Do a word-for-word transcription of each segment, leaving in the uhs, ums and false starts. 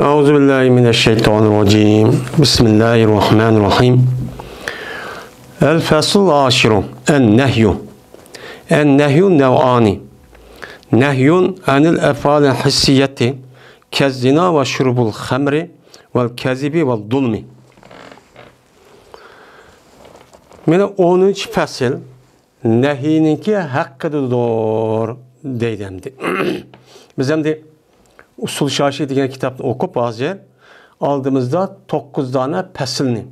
أعوذ بالله من الشيطان الرجيم. بسم الله الرحمن الرحيم. الفصل العاشر. النهي. النهي نوعان. نهي عن الأفعال الحسية كالزنا وشرب الخمر والكذب والظلم. مانا ئونىنچى پەسىل نەھىينىڭكى ھەققىدىدۇر دەيدۇ ئەمدى. بىز ئەمدى ئۇسۇل شاشى دېگەن كىتابنى ئوقۇپ، ھازىر ئالدىمىزدا توققۇز دانە پەسىلنى،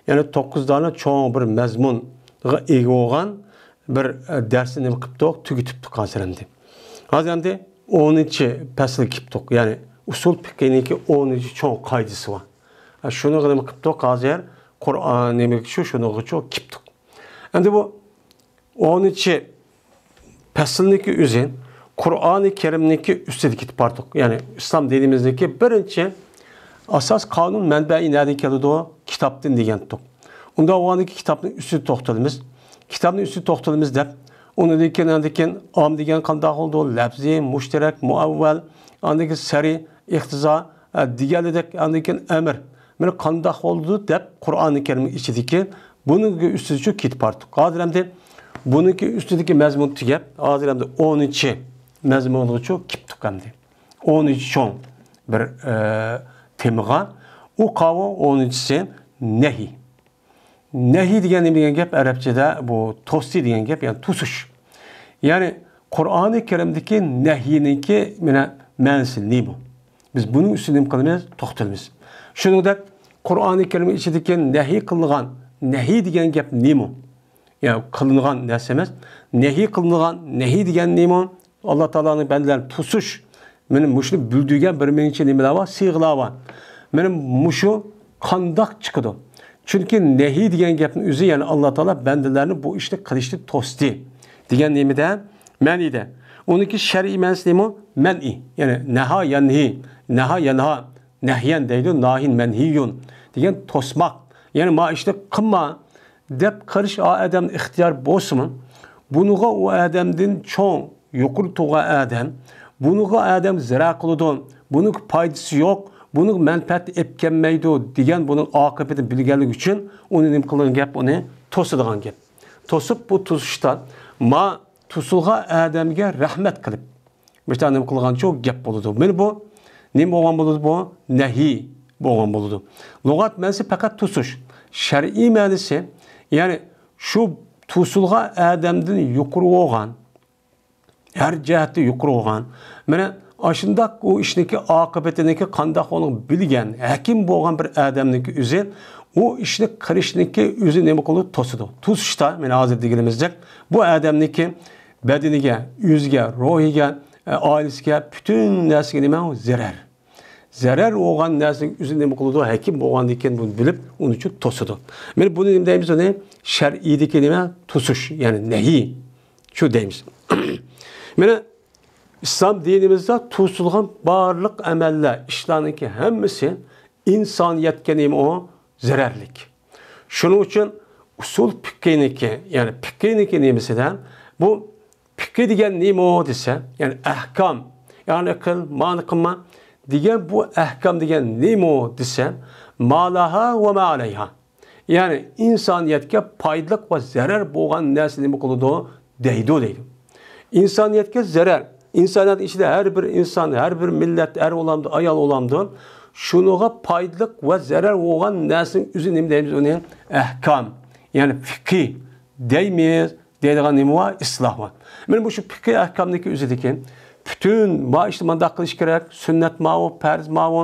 يەنى توققۇز دانە چوڭ بىر مەزمۇنغا ئىگە بولغان بىر، ئە، دەرسنى نېمە قىپتۇق؟ تۈگىتىپتۇق ھازىر ئەمدى. ھازىر ئەمدى ئونىنچى پەسىلگە كىپتۇق. يەنى ئۇسۇل پىقھىنىڭكى ئونىنچى چوڭ قائىدىسى بار. ئە، شۇنىڭغا نېمە قىپتۇق ھازىر؟ قۇرئان نېمە شۇ، شۇنىڭغىچۇ كىپتۇق. ئەمدى بۇ ئونىنچى پەسىلنىڭكى ئۆزى قۇرئانى كەرىمنىڭكى ئۈستىدە كېتىپ باردۇق. يەنى ئىسلام دىنىمىزدىكى بىرىنچى ئاساس قانۇن مەنبەئى نەدىن كېلىدۇ؟ كىتابتىن دېگەنتۇق. ئۇنداق بولغاندىكىن كىتابنىڭ ئۈستىدە توختىلىمىز. كىتابنىڭ ئۈستىدە توختىلىمىز دەپ، ئۇنىڭدىن كېيىن، ئاندىن كېيىن ئام دېگەن قانداق بولىدۇ؟ لەپزى، مۇشتەرەك، مۇئەۋۋەل، ئاندىن كېيىن سەرى، ئىقتىزا، ئە، دېگەنلىدەك، ئاندىن كېيىن ئەمر. مانا قانداق بولىدۇ دەپ قۇرئانى كەرىم ئىچىدىكى بۇنىڭ ئۈستىدىچۇ كېتىپ باردۇق. ھازىر ئەمدى بۇنىڭكى ئۈستىدىكى مەزمۇن تۈگەپ، ھازىر ئەمدى ئونىنچى مەزمۇنغىچۇ كېپتۇق ئەمدى. ئونىنچى چوڭ بىر، ئە، تېمىغا. ئۇ قاۋۇ ئونىنچىسى نەھى. نەھى دېگەن نېمە دېگەن گەپ؟ ئەرەبچىدە بۇ توسى دېگەن گەپ، يەنى توسۇش. يەنى قۇرئانى كەرىمدىكى نەھىنىڭكى مانا مەنىسى نېمە؟ بىز بۇنىڭ ئۈستىدە نېمە قىلىمىز؟ توختىلىمىز. شۇنىڭدەك قۇرئانى كەرىم ئىچىدىكى نەھى قىلىنغان، نەھى دېگەن گەپ نېمە؟ يەنى قىلىنغان نەرسە ئەمەس. نەھى قىلىنغان، نەھى دېگەن نېمە؟ ئاللا تائالانىڭ بەندىلەرنى توسۇش. مانا مۇشۇنى بىلدۈرگەن بىر مىڭچە نېمىلەر بار، سىيغىلار بار. مانا مۇشۇ قانداق چىقىدۇ؟ چۈنكى نەھى دېگەن گەپنىڭ ئۆزى، يەنى ئاللا تائالا بەندىلەرنى بۇ ئىشنى قىلىشتىن توستى دېگەن نېمىدە؟ مەنىدە. ئۇنىڭكى شەرئىي مەنىسى نېمە؟ مەنئى. يەنى نەھا يەنھى، نەھا يەنھا، نەھيەن دەيدۇ، ناھىن مەنھىيۇن دېگەن توسماق. يەنى ما ئىشنى قىلما دەپ قىلىش ئا ئادەمدە ئىختىيار بولسىمۇ، بۇنىڭغا ئۇ ئادەمدىن چوڭ، يۇقىرى تۇرغان ئادەم، بۇنىڭغا ئادەم زەرەر قىلىدۇ، بۇنىڭ پايدىسى يوق، بۇنىڭ مەنپەئەتى ئېلىپ كەلمەيدۇ دېگەن بۇنىڭ ئاقىۋىتىنى بىلگەنلىكى ئۈچۈن ئۇنى نېمە قىلغان گەپ؟ ئۇنى توسىدىغان گەپ. توسۇپ بۇ توسۇشتا ما توسۇلغان ئادەمگە رەھمەت قىلىپ، مۇشۇنداق نېمە قىلغانچۇ گەپ بولىدۇ. مانا بۇ نېمە بولغان بولىدۇ؟ بۇ نەھى بولغان بولىدۇ. لۇغەت مەنىسى پەقەت توسۇش. شەرئىي مەنىسى، يەنى شۇ توسۇلغان ئادەمدىن يۇقىرى بولغان، ھەر جەھەتتە يۇقىرى بولغان، مانا ئاشۇنداق ئۇ ئىشنىڭكى ئاقىۋىتىنىڭكى قانداق بولغانلىقىنى بىلگەن، ھەكىم بولغان بىر ئادەمنىڭكى ئۆزى ئۇ ئىشنى قىلىشنىڭكى ئۆزى نېمە قىلىدۇ؟ توسىدۇ. توسۇشتا، مانا ھازىر دېگىنىمىزدەك، بۇ ئادەمنىڭكى بەدىنىگە، ئۆزىگە، روھىگە، ئە، ئائىلىسىگە، پۈتۈن نەرسىگە نېمە؟ زەرەر. زەرەر بولغان نەرسىنىڭ ئۆزىنى نېمە قىلىدۇ؟ ھەكىم بولغاندىن كېيىن بۇنى بىلىپ، ئۇنى شۇ توسىدۇ. مانا بۇنى نېمە دەيمىز؟ ئۇنى شەرئىيدىكى نېمە؟ توسۇش، يەنى نەھىي. شۇ دەيمىز. مانا ئىسلام دىنىمىزدا توسۇلغان بارلىق ئەمەللەر، ئىشلارنىڭكى ھەممىسى ئىنسانىيەتكە نېمە ئۇ؟ زەرەرلىك. شۇنىڭ ئۈچۈن ئۇسۇل پىقھىنىڭكى، يەنى پىقھىنىڭكى نېمىسىدە بۇ پىقھى دېگەن نېمە دېسە، يەنى ئەھكام، يەنى قىل، مانى قىلما دېگەن بۇ ئەھكام دېگەن نېمە دېسە، ما لەھا ۋە ما ئەلەيھا. يەنى ئىنسانىيەتكە پايدىلىق ۋە زەرەر بولغان نەرسە نېمە قىلىدۇ؟ دەيدۇ دەيدۇ. ئىنسانىيەتكە زەرەر. ئىنسانىيەت ئىچىدە ھەر بىر ئىنسان، ھەر بىر مىللەت، ئەر بولامدۇ، ئايال بولامدۇ، شۇنىڭغا پايدىلىق ۋە زەرەر بولغان نەرسىنىڭ ئۆزى نېمە دەيمىز ئۇنى؟ ئەھكام. يەنى پىقھى دەيمىز. دەيدىغان نېمە بار؟ ئىسلاھ بار. مانا مۇشۇ پىقھى ئەھكامنىڭكى ئۆزىدىكى پۈتۈن ما ئىشنى مانداق قىلىش كېرەك، سۈننەت ماۋۇ، پەرز ماۋۇ،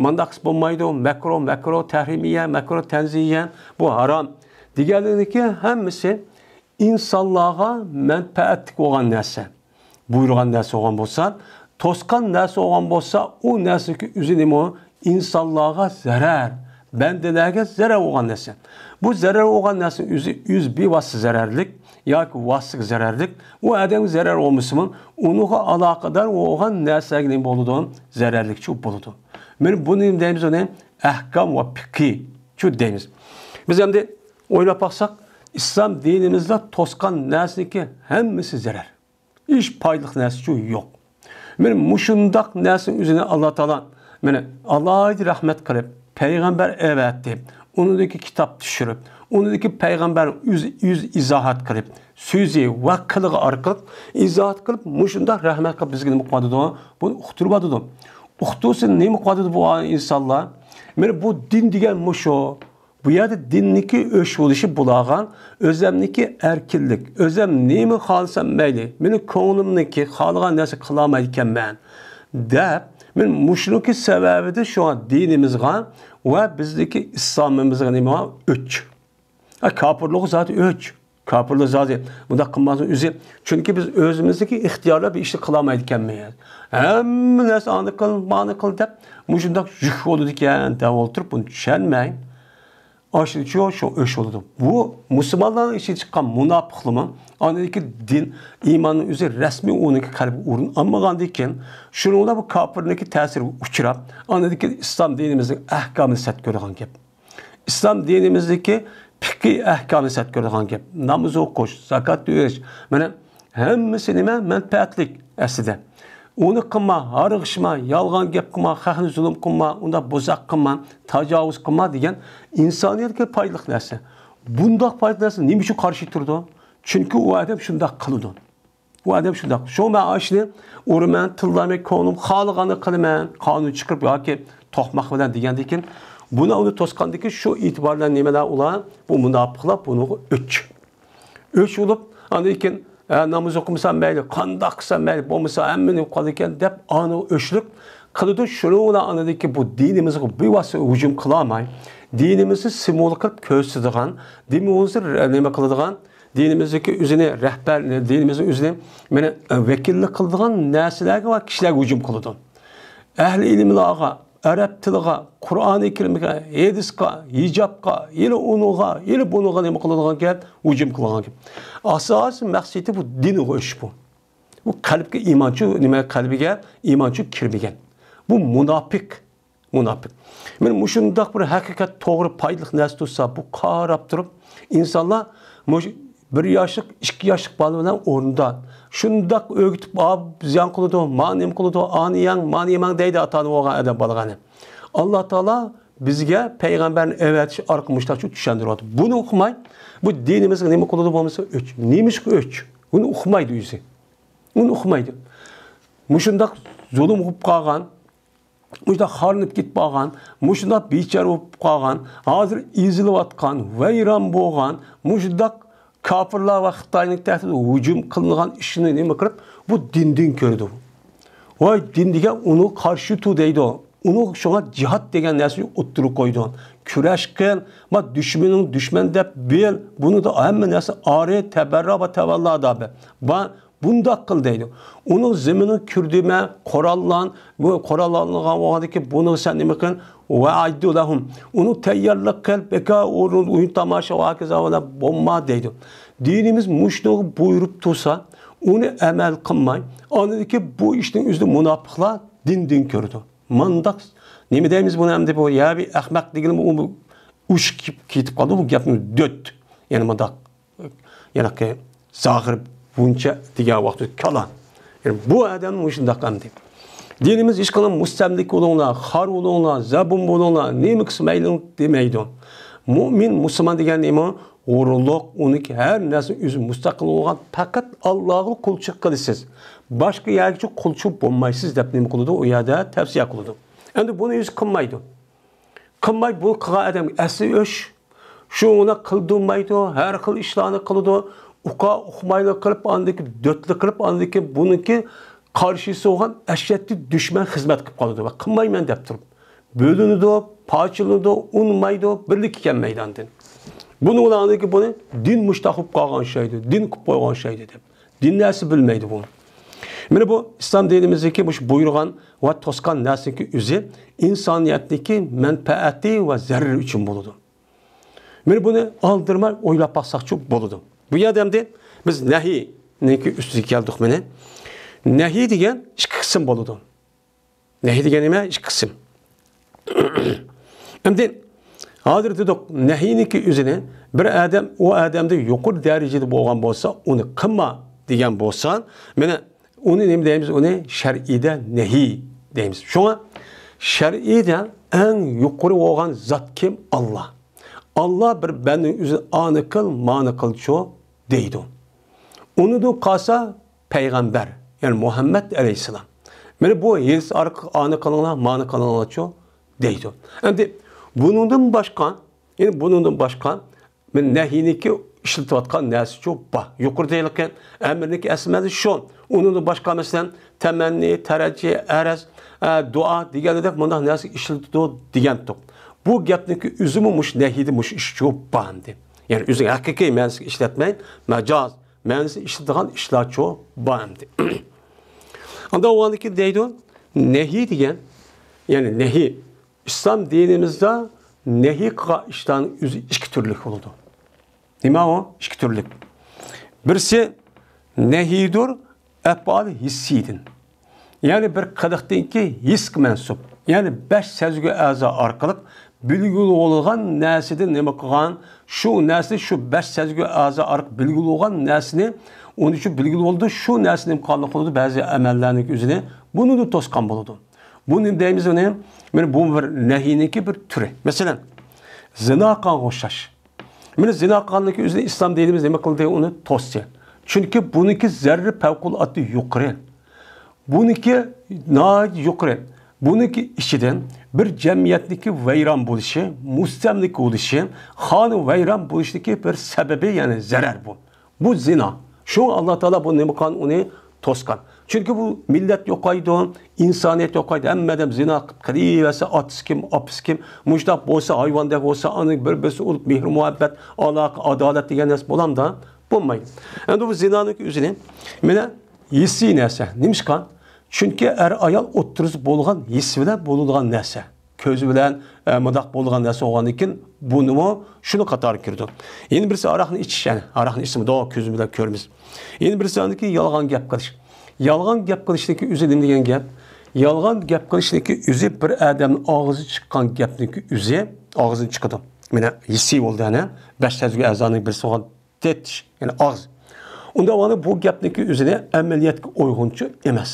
مانداق قىلسا بولمايدۇ، مەكرۇ، مەكرۇ تەھرىمىيە، مەكرۇ تەنزىيە، بۇ ھارام دېگەنلىكى ھەممىسى ئىنسانلارغا مەنپەئەتلىك بولغان نەرسە. بۇيرۇغان نەرسە بولغان بولسا، توسقان نەرسە بولغان بولسا، ئۇ نەرسىنىڭكى ئۆزى نېمە؟ ئىنسانلارغا زەرەر، بەندىلەرگە زەرەر بولغان نەرسە. بۇ زەرەر بولغان نەرسىنىڭ ئۆزى، ئۆزى بىۋاسىتە زەرەرلىك ياكى ۋاسىتىلىك زەرەرلىك، ئۇ ئادەمگە زەرەر بولمىسىمۇ، ئۇنىڭغا ئالاقىدار بولغان نەرسىلەرگە نېمە بولىدۇ؟ زەرەرلىكچۇ بولىدۇ. مانا بۇنى نېمە دەيمىز ئۇنى؟ ئەھكام ۋە پىقھىچۇ دەيمىز. بىز ئەمدى ئويلاپ باقساق، ئىسلام دىنىمىزدا توسقان نەرسىنىڭكى ھەممىسى زەرەر. ھېچ پايدىلىق نەرسىچۇ يوق. مانا مۇشۇنداق نەرسىنىڭ ئۆزىنى ئاللا تائالا مانا، ئالاھىدە رەھمەت قىلىپ، پەيغەمبەر ئەۋەتتى، ئۇنىڭدىكى كىتاب چۈشۈرۈپ، ئۇنىڭدىكى پەيغەمبەر يۈز، يۈز ئىزاھات قىلىپ، سۆزى ۋە قىلىقى ئارقىلىق ئىزاھات قىلىپ، مۇشۇنداق رەھمەت قىلىپ بىزگە نېمە قىلىۋاتىدۇ؟ بۇنى ئۇقتۇرۇۋاتىدۇ. ئۇقتۇرسا نېمە قىلىۋاتىدۇ بۇ ئىنسانلار؟ مانا بۇ دىن دېگەن مۇشۇ. بۇ يەردە دىننىكى ئۆچ بولۇشى بۇلارغا ئۆزەمنىكى ئەركىنلىك، ئۆزەم نېمە خالىسام مەيلى، مېنىڭ كۆڭلۈمنىكى خالىغان نەرسە قىلالمايدىكەنمەن دەپ، مەن مۇشۇنىڭكى سەۋەبىدىن شۇڭا دىنىمىزغا ۋە بىزدىكى ئىسلامىمىزغا نېمە ئۆچ. ھە، كاپىرلىقى زادى ئۆچ. كاپىرلار زادى بۇنداق قىلماسمۇ ئۆزى. چۈنكى بىز ئۆزىمىزدىكى ئىختىيارلار بىر ئىشنى قىلالمايدىكەنمىز. ھەممە نەرسە ئانى قىل، مانى قىل دەپ مۇشۇنداق يۈك بولىدىكەن دەپ ئولتۇرۇپ بۇنى چۈشەنمەي. ئاشۇنچە شۇ ئۆچ بولىدۇ. بۇ مۇسۇلمانلارنىڭ ئىچىدىن چىققان مۇناپىقلىرمۇ ئاندىكى دىن، ئىماننىڭ ئۆزى رەسمىي ئۇنىڭكى قەلبىگە ئورۇن ئالمىغاندىن كېيىن، شۇنىڭدا بۇ كاپىرنىڭكى تەسىرىگە ئۇچراپ، ئاندىكى ئىسلام دىنىمىزنىڭ ئەھكامىنى سەت كۆرىدىغان گەپ. ئىسلام دىنىمىزدىكى پىقھىي ئەھكامىنى سەت كۆرىدىغان گەپ. ناماز ئوقۇش، زاكات بېرىش، مانا ھەممىسى نېمە؟ مەنپەئەتلىك ئەسلىدە. ئۇنى قىلما، ھارغىشما، يالغان گەپ قىلما، خەقنى زۇلۇم قىلما، ئۇنداق بۇزاق قىلما، تاجاۋۇز قىلما دېگەن ئىنسانىيەتكە پايدىلىق نەرسە. بۇنداق پايدىلىق نەرسە نېمە ئۈچۈن قارشى تۇرىدۇ؟ چۈنكى ئۇ ئادەم شۇنداق قىلىدۇ. ئۇ ئادەم شۇنداق. شۇ مەن ئاشۇنى ئۇرىمەن، تىللايمەن، كۆڭلۈم خالىغاننى قىلىمەن، قانۇن چىقىرىپ ياكى توقماق بىلەن دېگەندىن كېيىن، بۇنى ئۇنى توسقاندىن كېيىن شۇ ئېتىبار بىلەن نېمىلەر ئۇلار؟ بۇ مۇناپىقلار بۇنىڭغا ئۆچ. ئۆچ بولۇپ، ئاندىن كېيىن، ئە، ناماز ئوقۇمىسام مەيلى، قانداق قىلسام مەيلى، بولمىسا ھەممىنى قىلىدىكەن دەپ، ئانىغا ئۆچلۈك قىلىدۇ. شۇنىڭ بىلەن ئاندىكى بۇ دىنىمىزغا بىۋاسىتە ھۇجۇم قىلالماي، دىنىمىزنى سىمۋول قىلىپ كۆرسىتىدىغان، دىنىمىزنى نېمە قىلىدىغان، دىنىمىزدىكى ئۆزىنى رەھبەر، دىنىمىزنى ئۆزىنى مانا ۋەكىللىك قىلىدىغان نەرسىلەرگە ۋە كىشىلەرگە ھۇجۇم قىلىدۇ. ئەھلى ئىلىملارغا، ئەرەب تىلىغا، قۇرئانى كەرىمگە، ھەدىسقا، ھىجابقا، ھېلى ئۇنىڭغا، ھېلى بۇنىڭغا نېمە قىلىدىغان گەپ؟ ھۇجۇم قىلىدىغان گەپ. ئاساسىي مەقسىتى بۇ دىنغا ئۆچ بۇ. بۇ قەلبكە ئىمانچۇ، نېمە، قەلبىگە ئىمانچۇ كىرمىگەن. بۇ مۇناپىق. مۇناپىق. مانا مۇشۇنداق بىر ھەقىقەت توغرا پايدىلىق نەرسە تۇرسا، بۇ قاراپ تۇرۇپ، ئىنسانلار مۇشۇ بىر ياشلىق، ئىككى ياشلىق بالا بىلەن ئورنىدا شۇنداق ئۆگىتىپ، ئاپ زىيان قىلىدۇ، ما نېمە قىلىدۇ، ئانى يەڭ، مانى يېمەڭ دەيدۇ ئاتا ئانا بولغان ئادەم بالىغا. ئاللا تائالا بىزگە پەيغەمبەرنى ئەۋەتىش ئارقىلىق مۇشۇنداق چۈشەندۈرۈۋاتىدۇ. بۇنى ئۇقماي، بۇ دىنىمىزغا نېمە قىلىدۇ بولمىسا ئۆچ. نېمىشقا ئۆچ؟ بۇنى ئۇقمايدۇ ئۆزى. ئۇنى ئۇقمايدۇ. مۇشۇنداق زۇلۇم قىلىپ قالغان، مۇشۇنداق خارلىنىپ كېتىپ قالغان، مۇشۇنداق بىچارە بولۇپ قالغان، ھازىر ئېزىلىۋاتقان، ۋەيران بولغان، مۇشۇنداق كاپىرلار ۋە خىتاينىڭ تەھدىتىدە ھۇجۇم قىلىنغان ئىشنى نېمە قىلىپ، بۇ دىندىن كۆرىدۇ. ۋاي، دىن دېگەن ئۇنىڭغا قارشى تۇر دەيدۇ. ئۇنىڭغا شۇڭا جىھاد دېگەن نەرسىنى ئوتتۇرىغا قويىدۇ. كۈرەش قىل، ما دۈشمىنىڭ دۈشمەن دەپ بىل، بۇنىڭدا ھەممە نەرسە ئارى، تەبەررا ۋە تەۋەللا دەپ. بۇنداق قىل دەيدۇ. ئۇنىڭ زېمىنىنى كىردۈرمە، قوراللان، بۇ قوراللانغان بولغاندىكىن بۇنى سەن نېمە قىل؟ ۋەئەددۇ لەھۇم. ئۇنى تەييارلىق قىل، بىكار ئورۇن، ئويۇن تاماشا ۋە ھاكازا بىلەن بولما دەيدۇ. دىنىمىز مۇشۇنىڭغا بۇيرۇپ تۇرسا، ئۇنى ئەمەل قىلماي، ئاندىن كېيىن بۇ ئىشنىڭ ئۆزىنى مۇناپىقلار دىندىن كۆرىدۇ. مانداق نېمە دەيمىز بۇنى ئەمدى بۇ؟ يا بىر ئەخمەق دېگىلىمۇ ئۇ بۇ ئۇششۇق كېتىپ قالدى بۇ گەپنى دۆت. يەنە مۇنداق يەنىكى زاخىر بۇنچە دېگەن ۋاقىتتا كالا. يەنى بۇ ئادەم مۇشۇنداق ئەمدى. دىنىمىز ھېچقانداق مۇستەملىكە بولۇڭلار، خار بولۇڭلار، زەبۇن بولۇڭلار، نېمە قىلسا مەيلى دېمەيدۇ. مۇئمىن، مۇسۇلمان دېگەن نېمە؟ غۇرۇرلۇق، ئۇنىڭكى ھەر نەرسە ئۆزى مۇستەقىل بولغان، پەقەت ئاللاغا قۇلچىلىق قىلىسىز. باشقا يەرگىچە قۇلچىلىق بولمايسىز دەپ نېمە قىلىدۇ؟ ئۇ يەردە تەۋسىيە قىلىدۇ. ئەمدى بۇنى ئۆزى قىلمايدۇ. قىلماي بۇ قىلغان ئادەمگە ئەسلى ئۆچ. شۇ ئۇنى قىلدۇرمايدۇ، ھەر خىل ئىشلارنى قىلىدۇ. ئۇقا ئۇقمايلا قىلىپ، ئاندىكى دۆتلا قىلىپ، ئاندىكى بۇنىڭكى قارشىسى بولغان ئەشەددىي دۈشمەن خىزمەت قىلىپ قالىدۇ ۋە قىلمايمەن دەپ تۇرۇپ. بۆلۈنىدۇ، پارچىلىنىدۇ، ئۇنىمايدۇ، بىرلىككە كەلمەيدۇ ئاندىن. بۇنى ئۇلار ئاندىكى بۇنى دىن مۇشتاق قىلىپ قالغان ئوخشايدۇ، دىن قىلىپ قويغان ئوخشايدۇ دەپ. دىن نەرسە بىلمەيدۇ بۇ. مانا بۇ ئىسلام دىنىمىزدىكى مۇشۇ بۇيرۇغان ۋە توسقان نەرسىنىڭكى ئۆزى ئىنسانىيەتنىڭكى مەنپەئەتى ۋە زەرىرى ئۈچۈن بولىدۇ. مانا بۇنى ئالدىرىماي ئويلاپ باقساقچۇ بولىدۇ. بۇ يەردە ئەمدى بىز نەھىينىڭكى ئۈستىگە كەلدۇق مانا. نەھىي دېگەن ئىككى قىسىم بولىدۇ. نەھىي دېگەن نېمە؟ ئىككى قىسىم. ئەمدى ھازىر دېدۇق، نەھىينىڭكى ئۆزىنى بىر ئادەم، ئۇ ئادەمدە يۇقىرى دەرىجىدە بولغان بولسا، ئۇنى قىلما دېگەن بولسا، مانا ئۇنى نېمە دەيمىز؟ ئۇنى شەرئىيدە نەھىي دەيمىز. شۇڭا شەرئىدە ئەڭ يۇقىرى بولغان زات كىم؟ ئاللا. ئاللا بىر بەندىنى ئۆزى ئانى قىل، مانى قىلچۇ دەيدۇ. ئۇنىڭدىن قالسا پەيغەمبەر، يەنى مۇھەممەد ئەلەيھىسسالام. مانا بۇ ھەدىس ئارقىلىق ئانى قىلىڭلار، مانى قىلىڭلارچۇ دەيدۇ. ئەمدى بۇنىڭدىن باشقا، يەنى بۇنىڭدىن باشقا مانا نەھىينىڭكى ئىشلىتىۋاتقان نەرسىچۇ بار. يۇقىرىدا ھېلىقى ئەمىرنىڭكى ئەسلى مەنىسى شۇ. ئۇنىڭدىن باشقا، مەسىلەن، تەمەننى، تەرەججى، ئەرەز، ئە، دۇئا دېگەندەك مۇنداق نەرسە ئىشلىتىدۇ دېگەنتۇق. بۇ گەپنىڭكى ئۆزىمۇ مۇشۇ نەھىيدە مۇشۇ ئىشچۇ بار ئەمدى. يەنى ئۆزىنىڭ ھەقىقىي مەنىسىگە ئىشلەتمەي، مەجاز مەنىسىنى ئىشلىتىدىغان ئىشلارچۇ بار ئەمدى. ئاندا ئۇ ئاندىكى دەيدۇ، نەھىي دېگەن، يەنى نەھىي ئىسلام دىنىمىزدا نەھىي قىلغان ئىشلارنىڭ ئۆزى ئىككى تۈرلۈك بولىدۇ. نېمە ئۇ؟ ئىككى تۈرلۈك. بىرسى نەھىيدۇر ئەپئال ھېسسىيدىن. يەنى بىر قىلىقتىنكى ھېسقا مەنسۇپ. يەنى بەش سەزگۈ ئەزا ئارقىلىق بىلگىلى بولغان نەرسىدىن نېمە قىلغان؟ شۇ نەرسىنى شۇ بەش سەزگۈ ئەزا ئارقىلىق بىلگىلى بولغان نەرسىنى، ئۇنى شۇ بىلگىلى بولىدۇ، شۇ نەرسىنى نېمە قىلغانلىق قىلىدۇ؟ بەزى ئەمەللەرنىڭ ئۆزىنى بۇنىڭدا توسقان بولىدۇ. بۇ نېمە دەيمىز ئۇنى؟ مانا بۇ بىر نەھىينىڭكى بىر تۈرى. مەسىلەن، زىنا قىلغانغا ئوخشاش. مانا زىنا قىلغاننىڭكى ئۆزىنى ئىسلام دىنىمىز نېمە قىلدى؟ ئۇنى توستى. چۈنكى بۇنىڭكى زەرىرى پەۋقۇلئاددە يۇقىرى. بۇنىڭكى ناھايىتى يۇقىرى. بۇنىڭكى ئىچىدىن بىر جەمئىيەتنىڭكى ۋەيران بولۇشى، مۇستەملىكە بولۇشى، خانى ۋەيران بولۇشىدىكى بىر سەۋەبى، يەنى زەرەر بۇ. بۇ زىنا. شۇڭا ئاللا تائالا بۇ نېمە قىلغان؟ ئۇنى توسقان. چۈنكى بۇ مىللەت يوقايدۇ، ئىنسانىيەت يوقايدۇ. ھەممە ئادەم زىنا قىلىپ قېلىۋەرسە، ئاتىسى كىم، ئاپىسى كىم، مۇشۇنداق بولسا، ھايۋاندەك بولسا، ئانا بىر-بىرسى ئۇرۇپ، مېھىر-مۇھەببەت، ئالاقە، ئادالەت دېگەن نەرسە بولامدا؟ بولمايدۇ. ئەمدى بۇ زىنانىڭ ئۆزىنى، مانا، ھېسسىي نەرسە. نېمىشقا؟ چۈنكى ئەر-ئايال ئوتتۇرىسىدا بولغان ھېس بىلەن بولىدىغان نەرسە. كۆز بىلەن، ئە، مۇنداق بولىدىغان نەرسە بولغاندىن كېيىن، بۇنىمۇ شۇنىڭ قاتارىغا كىرىدۇ. يەنە بىرسى ئاراقنى ئىچىش، يەنى ئاراقنى ئىچسىمۇ، دوغا كۆزىمىز بىلەن كۆرىمىز. يەنە بىرسى ئاندىن كېيىن يالغان گەپ قىلىش. يالغان گەپ قىلىشنىڭكى ئۆزى نېمە دېگەن گەپ؟ يالغان گەپ قىلىشنىڭكى ئۆزى بىر ئادەمنىڭ ئاغزىدىن چىققان گەپنىڭكى ئۆزى، ئاغزىدىن چىقىدۇ. مانا ھېسسىي بولدى، ئەنە، بەش سەزگۈ ئەزانىڭ بىرسى بولغان تېتىش، يەنى ئاغزى. ئۇنداق بولغاندا بۇ گەپنىڭكى ئۆزىنى ئەمەلىيەتكە ئۇيغۇنچۇ ئەمەس.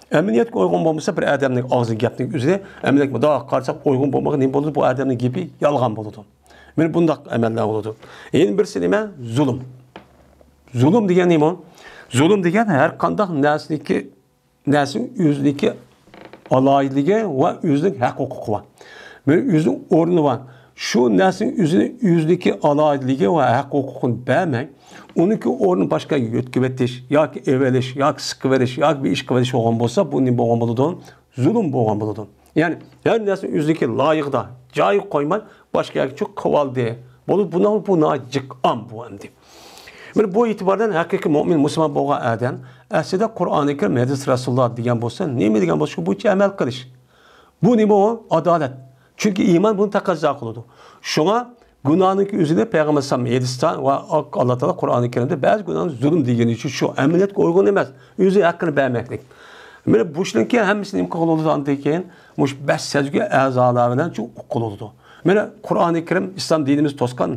ئەمەلىيەتكە ئۇيغۇن بولمىسا، بىر ئادەمنىڭ ئاغزى گەپنىڭ ئۆزىنى ئەمەلىيەتكە مۇنداق قارىساق ئۇيغۇن بولمىغان نېمە بولىدۇ؟ بۇ ئادەمنىڭ گېپى يالغان بولىدۇ. مانا بۇنداق ئەمەللەر بولىدۇ. يەنە بىرسى نېمە؟ زۇلۇم. زۇلۇم دېگەن نېمە؟ زۇلۇم دېگەن ھەر قانداق نەرسىنىڭكى نەرسىنىڭ ئۆزىنىڭكى ئالاھىدىلىكى ۋە ئۆزىنىڭ ھەق ھوقۇقى بار. مانا ئۆزىنىڭ ئورنى بار. شۇ نەرسىنىڭ ئۆزىنىڭ ئۆزىنىڭكى ئالاھىدىلىكى ۋە ھەق ھوقۇقىنى بەرمەي، ئۇنىڭكى ئورنىنى باشقا يۆتكىۋېتىش ياكى ئېۋېلىش ياكى سىقىۋېلىش ياكى بىر ئىش قىلىۋېلىش بولغان بولسا، بۇ نېمە بولغان بولىدۇ؟ زۇلۇم بولغان بولىدۇ. يەنى ھەر نەرسىنى ئۆزىنىڭكى لايىقىدا، جايىغا قويماي، باشقا يەرگە چۈشۈرۈپ قىلىۋالدى. بۇ، بۇنىڭ، بۇ ناھايىتى جىق ئام بۇ ئەمدى. مانا بۇ ئېتىباردىن ھەقىقىي مۆمىن، مۇسۇلمان بولغان ئادەم ئەسلىدە قۇرئانى كەرىم، ھەدىس رەسۇلۇللا دېگەن بولسا، نېمە دېگەن بولسا، شۇ بويىچە ئەمەل قىلىش. بۇ نېمە ئۇ؟ ئادالەت. چۈنكى ئىمان بۇنى تەقەززا قىلىدۇ. شۇڭا گۇناھنىڭكى ئۆزىنى پەيغەمبەر ئەلەيھىسسالام ھەدىستە ۋە ئاللا تائالا قۇرئانى كەرىمدە بەزى گۇناھنى زۇلۇم دېگىنى ئۈچۈن شۇ ئەمەلىيەتكە ئۇيغۇن ئەمەس. ئۆزى ھەققىنى بەرمەكلىك. مانا بۇ ئىشلارنىڭكى ھەممىسىنى نېمە قىلغىلى بولىدۇ ئاندىن كېيىن؟ مۇشۇ بەش سەزگۈ ئەزالار بىلەن شۇ ئۇققىلى بولىدۇ. مانا قۇرئانى كەرىم ئىسلام دىنىمىز توسقان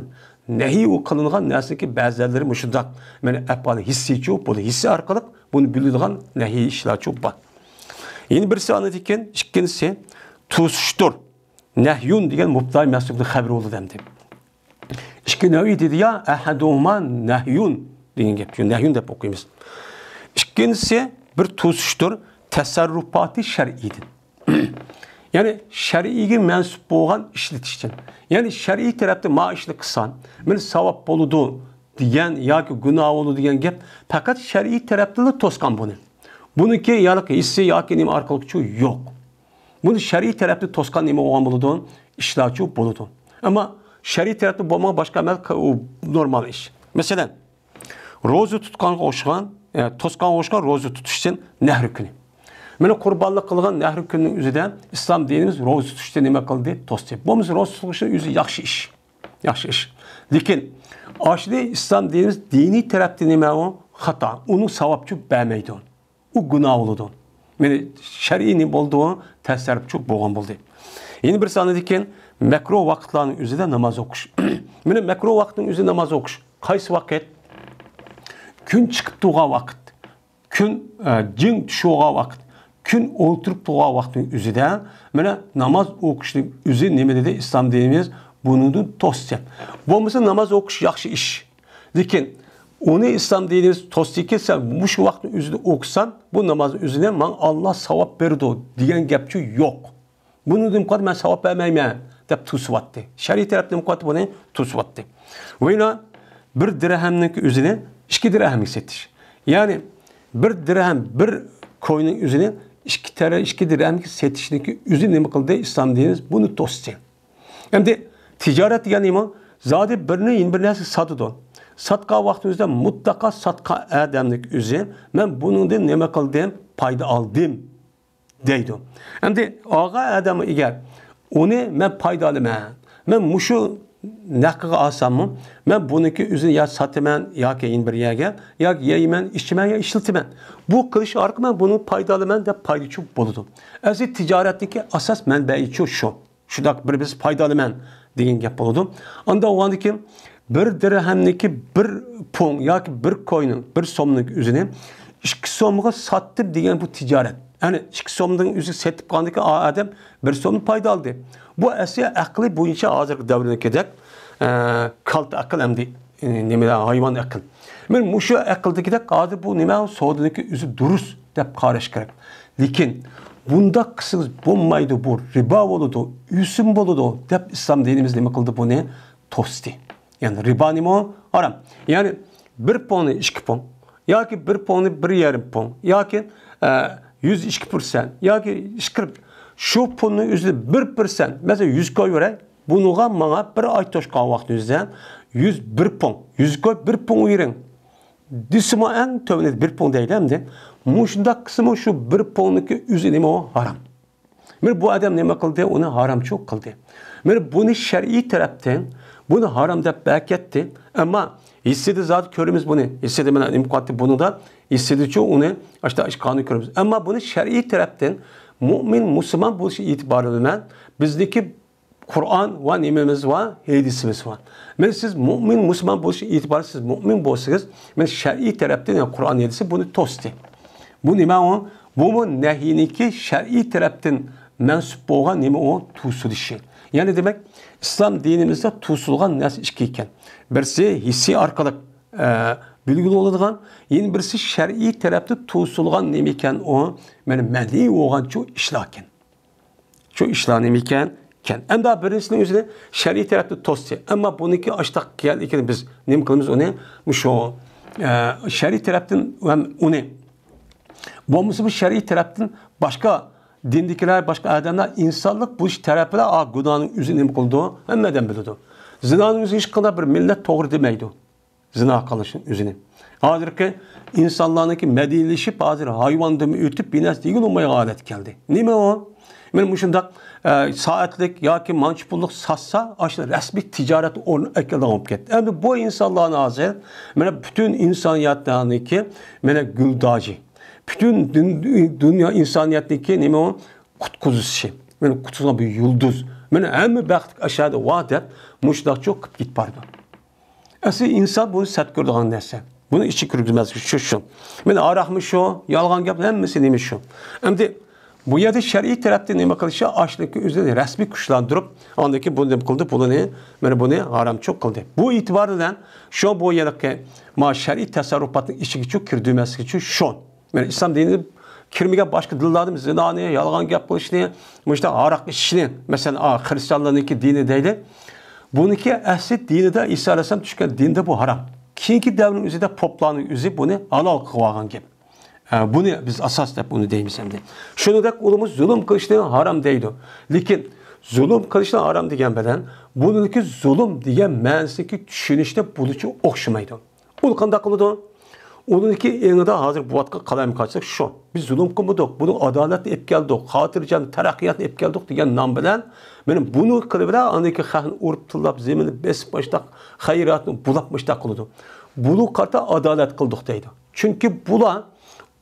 نەھىي قىلىنغان نەرسىنىڭكى بەزىلىرى مۇشۇنداق. مانا ئەپئال ھېسسىيچۇ، بۇ ھېسسىي ئارقىلىق بۇنى بىلىدىغان نەھىي ئىشلارچۇ بار. يەنە بىرسى ئاندىن كېيىن ئىككىنچىسى توسۇشتۇر. نەھيۇن دېگەن مۇبتەدا مەھزۇپنىڭ خەۋىرى بولىدۇ ئەمدى. ئىككى نەۋى دېدى يا، ئەھەدۇھۇما نەھيۇن دېگەن گەپ. شۇ نەھيۇن دەپ ئوقۇيمىز. ئىككىنچىسى بىر توسۇشتۇر، تەسەررۇپاتى شەرئىدىن. يەنى شەرئىگە مەنسۇپ بولغان ئىشلىتىشتىن. يەنى شەرئىي تەرەپتە ما ئىشنى قىلسام، مېنى ساۋاب بولىدۇ دېگەن ياكى گۇناھ بولىدۇ دېگەن گەپ پەقەت شەرئىي تەرەپتىلا توسقان بۇنى. بۇنىڭكى ياكى ھېسسىي ياكى نېمە ئارقىلىقچۇ يوق. بۇنى شەرئىي تەرەپتە توسقان نېمە بولغان بولىدۇ؟ ئىشلارچۇ بولىدۇ. ئەمما شەرئىي تەرەپتە بولمىغان باشقا ئەمەل، ئۇ نورمال ئىش. مەسىلەن، روزا تۇتقانغا ئوخشىغان، ئە، توسقانغا ئوخشىغان روزا تۇتۇشتىن نەھرى كۈنى. مانا قۇربانلىق قىلغان نەھرى كۈنىنىڭ ئۆزىدە ئىسلام دىنىمىز روزا تۇتۇشتىن نېمە قىلدى؟ توستى. بولمىسا روزا تۇتۇشنىڭ ئۆزى ياخشى ئىش. ياخشى ئىش. لېكىن ئاشۇنى ئىسلام دىنىمىز دىنىي تەرەپتە نېمە ئۇ؟ خاتا. ئۇنىڭ ساۋابچۇ بەرمەيدۇ. ئۇ گۇناھ بولىدۇ. مانا شەرئىي نېمە بولدى ئۇ؟ تەسەررۇپچۇ بولغان بولدى. يەنە بىرسى ئاندىن كېيىن مەكرۇھ ۋاقىتلارنىڭ ئۆزىدە ناماز ئوقۇش. مانا مەكرۇھ ۋاقىتنىڭ ئۆزى ناماز ئوقۇش. قايسى ۋاقىت؟ كۈن چىقىپ تۇرغان ۋاقىت. كۈن، ئە، جىڭ چۈشۈۋالغان ۋاقىت. پۈتۈن ئولتۇرۇپ تۇرغان ۋاقتىنىڭ ئۆزىدە، مانا ناماز ئوقۇشنىڭ ئۆزى نېمە دېدى ئىسلام دىنىمىز؟ بۇنىڭدىن توسسا. بولمىسا ناماز ئوقۇش ياخشى ئىش. لېكىن ئۇنى ئىسلام دىنىمىز توسسىكى، سەن مۇشۇ ۋاقىتنىڭ ئۆزىدە ئوقۇسام، بۇ نامازنىڭ ئۆزىنى ماڭا ئاللا ساۋاب بېرىدۇ دېگەن گەپچۇ يوق. بۇنىڭدىن قالدى مەن ساۋاب بەرمەيمەن دەپ توسۇۋاتتى. شەرئىي تەرەپتىن قالدى بۇنى توسۇۋاتتى. ۋە يەنە بىر دىرھەمنىڭ ئۆزىنى ئىككى دىرھەمگە سېتىش. يەنى بىر دىرھەم، بىر كوينىڭ ئۆزىنى ئىككى تەرە-، ئىككى دىرھەمگە سېتىشنىڭ ئۆزى نېمە قىلدى؟ ئىسلام دىنىمىز بۇنى توستى. ئەمدى تىجارەت دېگەن نېمە؟ زادى بىرنى يەنە بىر نەرسە ساتىدۇ. ساتقان ۋاقتىمىزدا مۇتلەقا ساتقان ئادەمنىڭ ئۆزى، مەن بۇنىڭدىن نېمە قىلدىم؟ پايدا ئالدىم دەيدۇ. ئەمدى ئالغان ئادەم ئەگەر ئۇنى مەن پايدا ئالىمەن، مەن مۇشۇ نەققىگە ئالساممۇ، مەن بۇنىڭكى ئۆزىنى يا ساتىمەن، ياكى يەنە بىر يەرگە، ياكى يەيمەن، ئىچىمەن يا ئىشلىتىمەن. بۇ قىلىش ئارقىلىق مەن بۇنىڭ پايدا ئالىمەن دەپ پايدىچۇ بولىدۇ. ئەسلى تىجارەتنىڭكى ئاساس مەنبەيىچۇ شۇ. شۇنداق بىر بىز پايدا ئالىمەن دېگەن گەپ بولىدۇ. ئاندا بولغاندىكىن بىر دىرھەمنىكى بىر پۇڭ ياكى بىر كوينىڭ، بىر سومنىڭ ئۆزىنى ئىككى سومغا ساتتىم دېگەن بۇ تىجارەت. يەنى ئىككى سومنىڭ ئۆزى سېتىپ قالغاندىكىن ئا ئادەم بىر سومنى پايدا ئالدى. بۇ ئەسلى ئەقلى بويىچە ھازىرقى دەۋردىكىدەك، ئە، كالتە ئەقىل ئەمدى، ئە، نېمە، ھايۋان ئەقىل. مەن مۇشۇ ئەقىلدىكىدەك ھازىر بۇ نېمە سودىنىڭكى ئۆزى دۇرۇس دەپ قاراش كېرەك. لېكىن بۇنداق قىلسىڭىز بولمايدۇ، بۇ رىبا بولىدۇ، ئۆسۈم بولىدۇ دەپ ئىسلام دىنىمىز نېمە قىلدى؟ بۇنى توستى. يەنى رىبا نېمە؟ ھارام. يەنى بىر پۇڭنى ئىككى پۇڭ ياكى بىر پۇڭنى بىر يېرىم پۇڭ ياكى، ئە، يۈز ئىككى پىرسەنت ياكى ئىككى، شۇ پۇلنىڭ ئۆزىدە بىر پىرسەنت، مەسىلەن، يۈز كوي بېرەي، بۇنىڭغا ماڭا بىر ئاي توشقان ۋاقتىڭىزدا يۈز بىر پۇڭ، يۈز كوي بىر پۇڭ بېرىڭ دېسىمۇ، ئەڭ تۆۋىنى بىر پۇڭ دەيلى ئەمدى. مۇشۇنداق قىلسىمۇ شۇ بىر پۇڭنىڭكى ئۆزى نېمە ئۇ؟ ھارام. مانا بۇ ئادەم نېمە قىلدى؟ ئۇنى ھارامچۇ قىلدى. مانا بۇنى شەرئىي تەرەپتىن بۇنى ھارام دەپ بەركەتتى. ئەمما ھېسسىيدە زادى كۆرىمىز بۇنى. ھېسسىيدە مانا نېمە قىلاتتى بۇنىدا؟ ھېسسىيدىچۇ ئۇنى ئاشتا ئىشقانى كۆرىمىز. ئەمما بۇنى شەرئىي تەرەپتىن مۇئمىن، مۇسۇلمان بولۇش ئېتىبارى بىلەن بىزنىڭكى قۇرئان ۋە نېمىمىز بار؟ ھەدىسىمىز بار. مانا سىز مۇئمىن، مۇسۇلمان بولۇش ئېتىبارى سىز مۇئمىن بولسىڭىز، مانا شەرئىي تەرەپتىن، يەنى قۇرئان ھەدىسى بۇنى توستى. بۇ نېمە ئۇ؟ بۇمۇ نەھىينىڭكى شەرئىي تەرەپتىن مەنسۇپ بولغان نېمە ئۇ؟ توسۇلۇشى. يەنى دېمەك، ئىسلام دىنىمىزدا توسۇلغان نەرسە ئىككى ئىكەن. بىرسى ھېسسىي ئارقىلىق، ئە، بىلگىلى بولىدىغان، يەنە بىرسى شەرئىي تەرەپتە توسۇلغان نېمە ئىكەن ئۇ؟ مانا مەنئى بولغانچۇ ئىشلار ئىكەن. شۇ ئىشلار نېمە ئىكەن؟ ئىكەن. ئەمدى بىرىنچىسىنىڭ ئۆزىنى شەرئىي تەرەپتىن توستى. ئەمما بۇنىڭكى ئاشتاق كەلگىنى بىز نېمە قىلىمىز ئۇنى؟ مۇشۇ، ئە، شەرئىي تەرەپتىن ھەم ئۇنى. بولمىسا بۇ شەرئىي تەرەپتىن باشقا دىندىكىلەر، باشقا ئادەملەر ئىنسانلىق بولۇش تەرەپىدە ئا گۇناھنىڭ ئۆزىنى نېمە قىلىدۇ؟ ھەممە ئادەم بىلىدۇ. زىنانىڭ ئۆزى ھېچقانداق بىر مىللەت توغرا دېمەيدۇ. زىنا قىلىشنىڭ ئۆزىنى. ھازىرقى ئىنسانلارنىڭكى مەدەنىيلىشىپ، ھازىر ھايۋاندىنمۇ ئۆتۈپ، بىر نەرسە دېگىلى بولمايدىغان ھالەتكە كەلدى. نېمە ئۇ؟ مانا مۇشۇنداق، ئە، سائەتلىك ياكى مانچە پۇللۇق ساتسا، ئاشۇ رەسمىي تىجارەت ئورنى ئەكېلىدىغان بولۇپ كەتتى. ئەمدى بۇ ئىنسانلارنى ھازىر، مانا پۈتۈن ئىنسانىيەتنىڭكى، مانا گۈلداجى. پۈتۈن دۇن-، دۇنيا ئىنسانىيەتنىڭكى نېمە ئۇ؟ قۇتقۇزۇشى. مانا قۇتقۇزغان بىر يۇلدۇز. مانا ھەممە بەخت ئاشۇ يەردە بار دەپ، مۇشۇنداقچۇ قىلىپ كېتىپ بارىدۇ. ئەسلى ئىنسان بۇنى سەت كۆرىدىغان نەرسە. بۇنى ئىچى كىرگۈزمەسلىك شۇ، شۇ. مانا ھاراقمۇ شۇ، يالغان گەپ ھەممىسى نېمە شۇ. ئەمدى بۇ يەردە شەرئىي تەرەپتىن نېمە قىلىشى، ئاشۇنىڭكى ئۆزىنى رەسمىي كۈچلەندۈرۈپ، ئاندىن كېيىن بۇنى نېمە قىلدى؟ بۇنى، مانا بۇنى ھارامچۇ قىلدى. بۇ ئېتىبار بىلەن شۇ بۇ يەرلىكى ما شەرئىي تەسەررۇپاتنىڭ ئىچىگىچۇ كىردۈرمەسلىكىچۇ شۇ. مانا ئىسلام دىنىدا كىرمىگەن باشقا دىنلاردىمۇ زىنانى، يالغان گەپ قىلىشنى، مۇشۇنداق ھاراق ئىچىشنى، مەسىلەن، ئا، خرىستىيانلارنىڭكى دىنى دەيلى. بۇنىڭكى ئەسلى دىنىدا، ئەيسا ئەلەيھىسسالام چۈشكەن دىندا بۇ ھارام. كېيىنكى دەۋرنىڭ ئۆزىدە پوپلارنىڭ ئۆزى بۇنى ھالال قىلىۋالغان گەپ. ئە، بۇنى بىز ئاساس دەپ ئۇنى دەيمىز ئەمدى. شۇنىڭدەك ئۇلىمۇ زۇلۇم قىلىشنى ھارام دەيدۇ. لېكىن زۇلۇم قىلىشنى ھارام دېگەن بىلەن بۇنىڭكى زۇلۇم دېگەن مەنىسىنىڭكى چۈشىنىشتە بۇنىچە ئوخشىمايدۇ. ئۇ قانداق قىلىدۇ؟ ئۇنىڭكى ئېڭىدا ھازىر بولۇۋاتقان قالايمىقانچىلىق شۇ. بىز زۇلۇم قىلمىدۇق، بۇنى ئادالەتنى ئېلىپ كەلدۇق، خاتىرجەم تەرەققىياتنى ئېلىپ كەلدۇق دېگەن نام بىلەن، مانا بۇنى قىلىۋېرە، ئاندىن كېيىن خەقنى ئۇرۇپ تىللاپ، زېمىننى بېسىپ، مۇشۇنداق خەيراتنى بۇلاپ، مۇشۇنداق قىلىدۇ. بۇنىڭغا قارىتا ئادالەت قىلدۇق دەيدۇ. چۈنكى بۇلار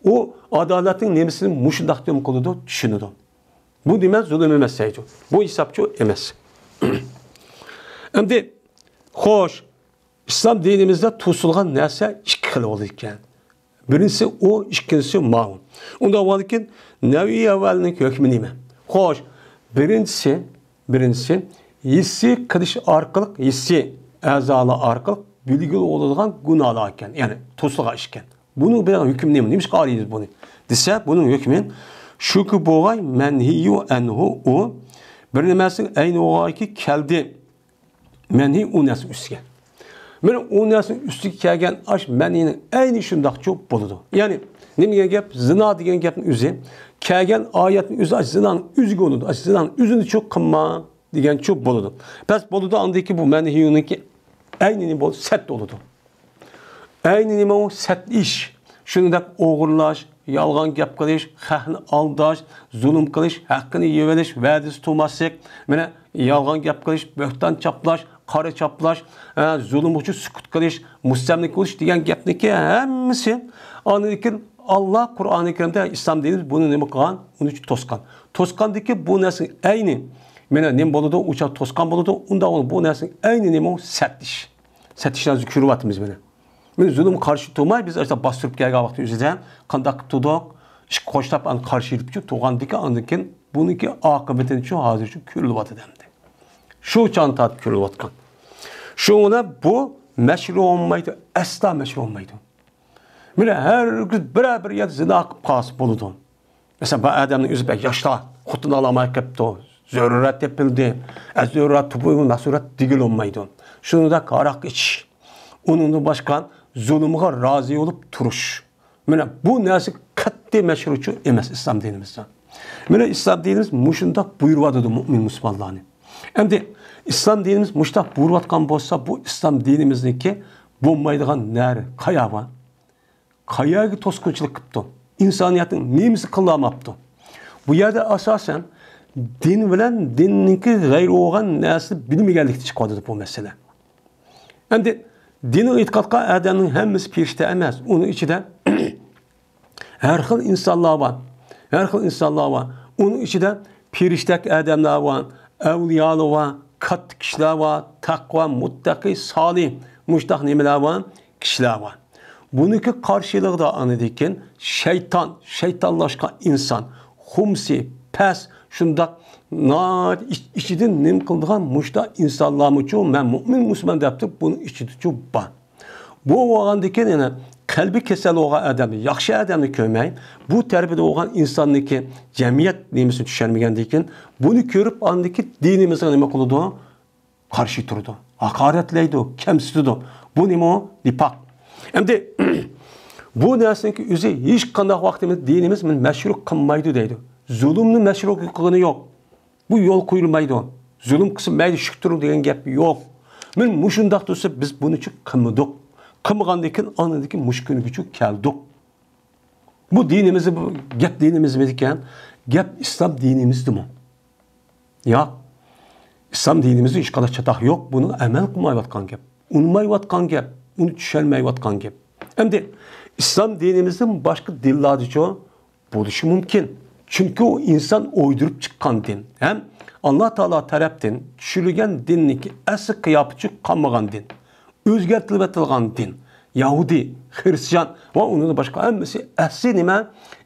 ئۇ ئادالەتنىڭ نېمىسىنى مۇشۇنداق نېمە قىلىدۇ، چۈشىنىدۇ. بۇ نېمە؟ زۇلۇم ئەمەس دەيدۇ. بۇ ھېسابچۇ ئەمەس. ئەمدى، خوش، ئىسلام دىنىمىزدا توسۇلغان نەرسە ئىككى خىل بولىدىكەن. بىرىنچىسى ئۇ، ئىككىنچىسى ماۋۇ. ئۇنداق بولغاندىكىن نەۋئى ئەۋۋەلنىڭ ھۆكمى نېمە؟ خوش، بىرىنچىسى، بىرىنچىسى ھېسسىي قىلىش ئارقىلىق، ھېسسىي ئەزالار ئارقىلىق بىلگىلى بولىدىغان گۇناھلار ئىكەن، يەنى توسۇلغان ئىش ئىكەن. بۇنىڭ بىر ھۆكمى نېمە؟ نېمىشقا ئايرىيمىز بۇنى؟ دېسە، بۇنىڭ ھۆكمى شۇكى بولغاي، مەنھىيۇ ئەنھۇ، ئۇ بىر نېمەسىنىڭ ئەينى بولغايكى كەلدى. مەنھى ئۇ نەرسە ئۈستىگە. مانا ئۇ نەرسە ئۈستىگە كەلگەن ئاش مەنھىنىڭ ئەينى شۇنداقچۇ بولىدۇ. يەنى نېمە دېگەن گەپ؟ زىنا دېگەن گەپنىڭ ئۆزى كەلگەن ئايەتنىڭ ئۆزى ئاش زىنانىڭ ئۆزىگە بولىدۇ. ئاش زىنانىڭ ئۆزىنىچۇ قىلما دېگەنچۇ بولىدۇ. بەس بولىدۇ، ئاندىن كېيىن بۇ مەنھىيۇنىڭكى ئەينى نېمە بولىدۇ؟ سەت بولىدۇ. ئەينى نېمە ئۇ؟ سەت ئىش. شۇنىڭدەك ئوغرىلاش، يالغان گەپ قىلىش، خەقنى ئالداش، زۇلۇم قىلىش، ھەققىنى يېۋېلىش، ۋەدىسى تۇرماسلىق، مانا يالغان گەپ قىلىش، بۆھتان چاپلاش، قارا چاپلاش، ھە، زۇلۇم ئۈچۈن سۈكۈت قىلىش، مۇستەملىكە بولۇش دېگەن گەپنىكى ھەممىسى ئاندىن كېيىن ئاللا قۇرئانى كەرىمدە ئىسلام دىنىمىز بۇنى نېمە قىلغان؟ ئۇنى توسقان. توسقاندىكى بۇ نەرسىنىڭ ئەينى، مانا نېمە بولىدۇ؟ ئۇ چاغ توسقان بولىدۇ. ئۇنداق بولۇپ بۇ نەرسىنىڭ ئەينى نېمە؟ ئۇ سەت ئىش. سەت ئىشلارنى كۆرۈۋاتىمىز مانا. مانا زۇلۇمغا قارشى تۇرماي، بىز ئاشۇنداق باستۇرۇپ كەلگەن ۋاقتى ئۆزىدە قانداق قىلىپ تۇردۇق؟ ئىككى قوشلاپ ئاندىن قارشى يۈرۈپچۇ تۇرغاندىكىن، ئاندىن كېيىن بۇنىڭكى ئاقىۋىتىنىچۇ ھازىرچۇ كۆرۈلۈۋاتىدۇ ئەمدى. شۇ چاغنى تارتىپ كۆرۈلۈۋاتقان. شۇڭا بۇ مەشرۇ بولمايدۇ، ئەسلا مەشرۇ بولمايدۇ. مانا ھەرگىز بىرەر بىر يەردە زىنا قىلىپ قالسا بولىدۇ. مەسىلەن، بۇ ئادەمنىڭ ئۆزى بەك ياشتا، خوتۇن ئالالماي قېپتۇ، زۆرۈرەت تېپىلدى، ئە، زۆرۈرەت تۇپۇيمۇ مەسۇرەت دېگىلى بولمايدۇ. شۇنىڭدەك ھاراق ئىچىش، ئۇنىڭدىن باشقا زۇلۇمغا رازى بولۇپ تۇرۇش. مانا بۇ نەرسە قەتئىي مەشرۇچۇ ئەمەس ئىسلام دىنىمىزدا. مانا ئىسلام دىنىمىز مۇشۇنداق بۇيرۇۋاتىدۇ مۆمىن مۇسۇلمانلارنى. ئەمدى ئىسلام دىنىمىز مۇشۇنداق بۇيرۇۋاتقان بولسا، بۇ ئىسلام دىنىمىزنىڭكى بولمايدىغان نەرى قايا بار؟ قايەرگە توسقۇنچىلىق قىپتۇ؟ ئىنسانىيەتنىڭ نېمىسى قىلالماپتۇ؟ بۇ يەردە ئاساسەن دىن بىلەن دىننىڭكى غەيرى بولغان نەرسىنى بىلمىگەنلىكتىن چىقىۋاتىدۇ بۇ مەسىلە. ئەمدى دىنىي ئېتىقاد قىلغان ئادەمنىڭ ھەممىسى پېرىشتە ئەمەس. ئۇنىڭ ئىچىدە ھەر خىل ئىنسانلار بار. ھەر خىل ئىنسانلار بار. ئۇنىڭ ئىچىدە پېرىشتەك ئادەملەر بار، ئەۋلىيالار بار، كاتتا كىشىلەر بار، تەقۋا، مۇتتەقى، سالىھ، مۇشتاق نېمىلەر بار؟ كىشىلەر بار. بۇنىڭكى قارشىلىقىدا ئاندىن كېيىن شەيتان، شەيتانلاشقان ئىنسان، خۇمسى، پەس، شۇنداق ناھايىتى ئىچ-، ئىچىدىن نېمە قىلىدىغان مۇشتاق ئىنسانلارمۇچۇ مەن مۇئمىن مۇسۇلمان دەپ تۇرۇپ بۇنىڭ ئىچىدىچۇ بار. بۇ بولغاندىكىن يەنە قەلبى كېسەل بولغان ئادەمنى، ياخشى ئادەمنى كۆرمەي، بۇ تەرىپىدە بولغان ئىنساننىڭكى جەمئىيەت نېمىسىنى چۈشەنمىگەندىكىن، بۇنى كۆرۈپ ئاندىكى دىنىمىزغا نېمە قىلىدۇ؟ قارشى تۇرىدۇ، ھاقارەتلەيدۇ، كەمسىتىدۇ. بۇ نېمە ئۇ؟ نىپاق. ئەمدى بۇ نەرسىنىڭكى ئۆزى ھېچ قانداق ۋاقتىمىز دىنىمىز مەشرۇ قىلمايدۇ دەيدۇ. زۇلۇمنى مەشرۇ قىلغىنى يوق. بۇ يول قويۇلمايدۇ. زۇلۇم قىلسا مەيلى شۈكتۈرۈڭ دېگەن گەپ يوق. مانا مۇشۇنداق تۇرسا بىز بۇنىچۇ قىلمىدۇق. قىلمىغاندىكىن ئاندىن كېيىن مۇشۇ كۈنگىچۇ كەلدۇق. بۇ دىنىمىزدا بۇ گەپ دىنىمىزمىدىكەن، گەپ ئىسلام دىنىمىزدىمۇ؟ ياق. ئىسلام دىنىمىزدا ھېچقانداق چاتاق يوق. بۇنى ئەمەل قىلمايۋاتقان گەپ. ئۇنىمايۋاتقان گەپ. ئۇنى چۈشەنمەيۋاتقان گەپ. ئەمدى ئىسلام دىنىمىزدىن باشقا دىنلاردىچۇ بولۇشى مۇمكىن. چۈنكى ئۇ ئىنسان ئويدۇرۇپ چىققان دىن ھەم ئاللا تائالا تەرەپتىن چۈشۈرۈلگەن دىننىڭكى ئەسلى قىياپىتىچۇ قالمىغان دىن. ئۆزگەرتىلىۋېتىلغان دىن. يەھۇدىي، خرىستىيان ۋە ئۇنىڭدىن باشقا ھەممىسى ئەسلى نېمە؟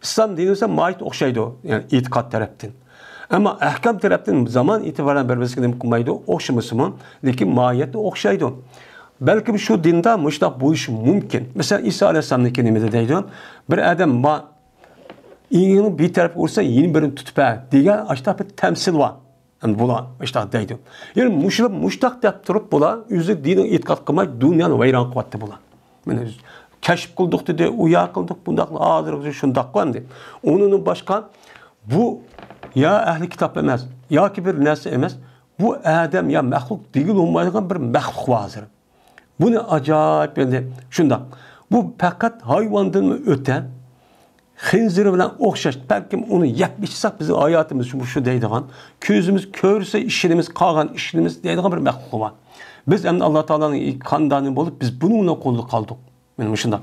ئىسلام دىنى بولسا ماھىيەتتە ئوخشايدۇ، يەنى ئېتىقاد تەرەپتىن. ئەمما ئەھكام تەرەپتىن زامان ئېتىبارى بىلەن بىر-بىرسىگە نېمە قىلمايدۇ؟ ئوخشىمىسىمۇ، لېكىن ماھىيەتتە ئوخشايدۇ. بەلكىم شۇ دىندا مۇشۇنداق بولۇشى مۇمكىن. مەسىلەن، ئىسا ئەلەيھىسسالامنىڭكى نېمىدە دەيدۇ؟ بىر ئادەم بار، ئېڭىكىڭنى بىر تەرەپكە ئۇرسا، يەنە بىرىنى تۇتۇپ بەر دېگەن ئاشۇنداق بىر تەمسىل بار. ئەمدى بۇلار مۇشتاق دەيدۇ. يەنى مۇشۇلار مۇشتاق دەپ تۇرۇپ، بۇلار ئۆزى دىنىغا ئېتىقاد قىلماي، دۇنيانى ۋەيران قىلىۋەتتى بۇلار. مانا كەشىپ قىلدۇق دېدى، ئۇ يا قىلدۇق، بۇنداق، ھازىرغىچە شۇنداققۇ ئەمدى. ئۇنىڭدىن باشقا بۇ يا ئەھلى كىتاب ئەمەس، ياكى بىر نەرسە ئەمەس، بۇ ئادەم يا مەخلۇق دېگىلى بولمايدىغان بىر مەخلۇق بار ھازىر. بۇنى ئاجايىپ ئەمدى شۇنداق. بۇ پەقەت ھايۋاندىنمۇ ئۆتە، خىنزىر بىلەن ئوخشاش، بەلكىم ئۇنى يەپ ئىچسەك بىزنىڭ ھاياتىمىز شۇ، شۇ دەيدىغان، كۆزىمىز كۆرسە ئىشىنىمىز، قالغان ئىشىنىمىز دەيدىغان بىر مەخلۇق بار. بىز ئەمدى ئاللا تائالانىڭ قاندانى بولۇپ، بىز بۇنىڭ بىلەن قولدا قالدۇق. مانا مۇشۇنداق.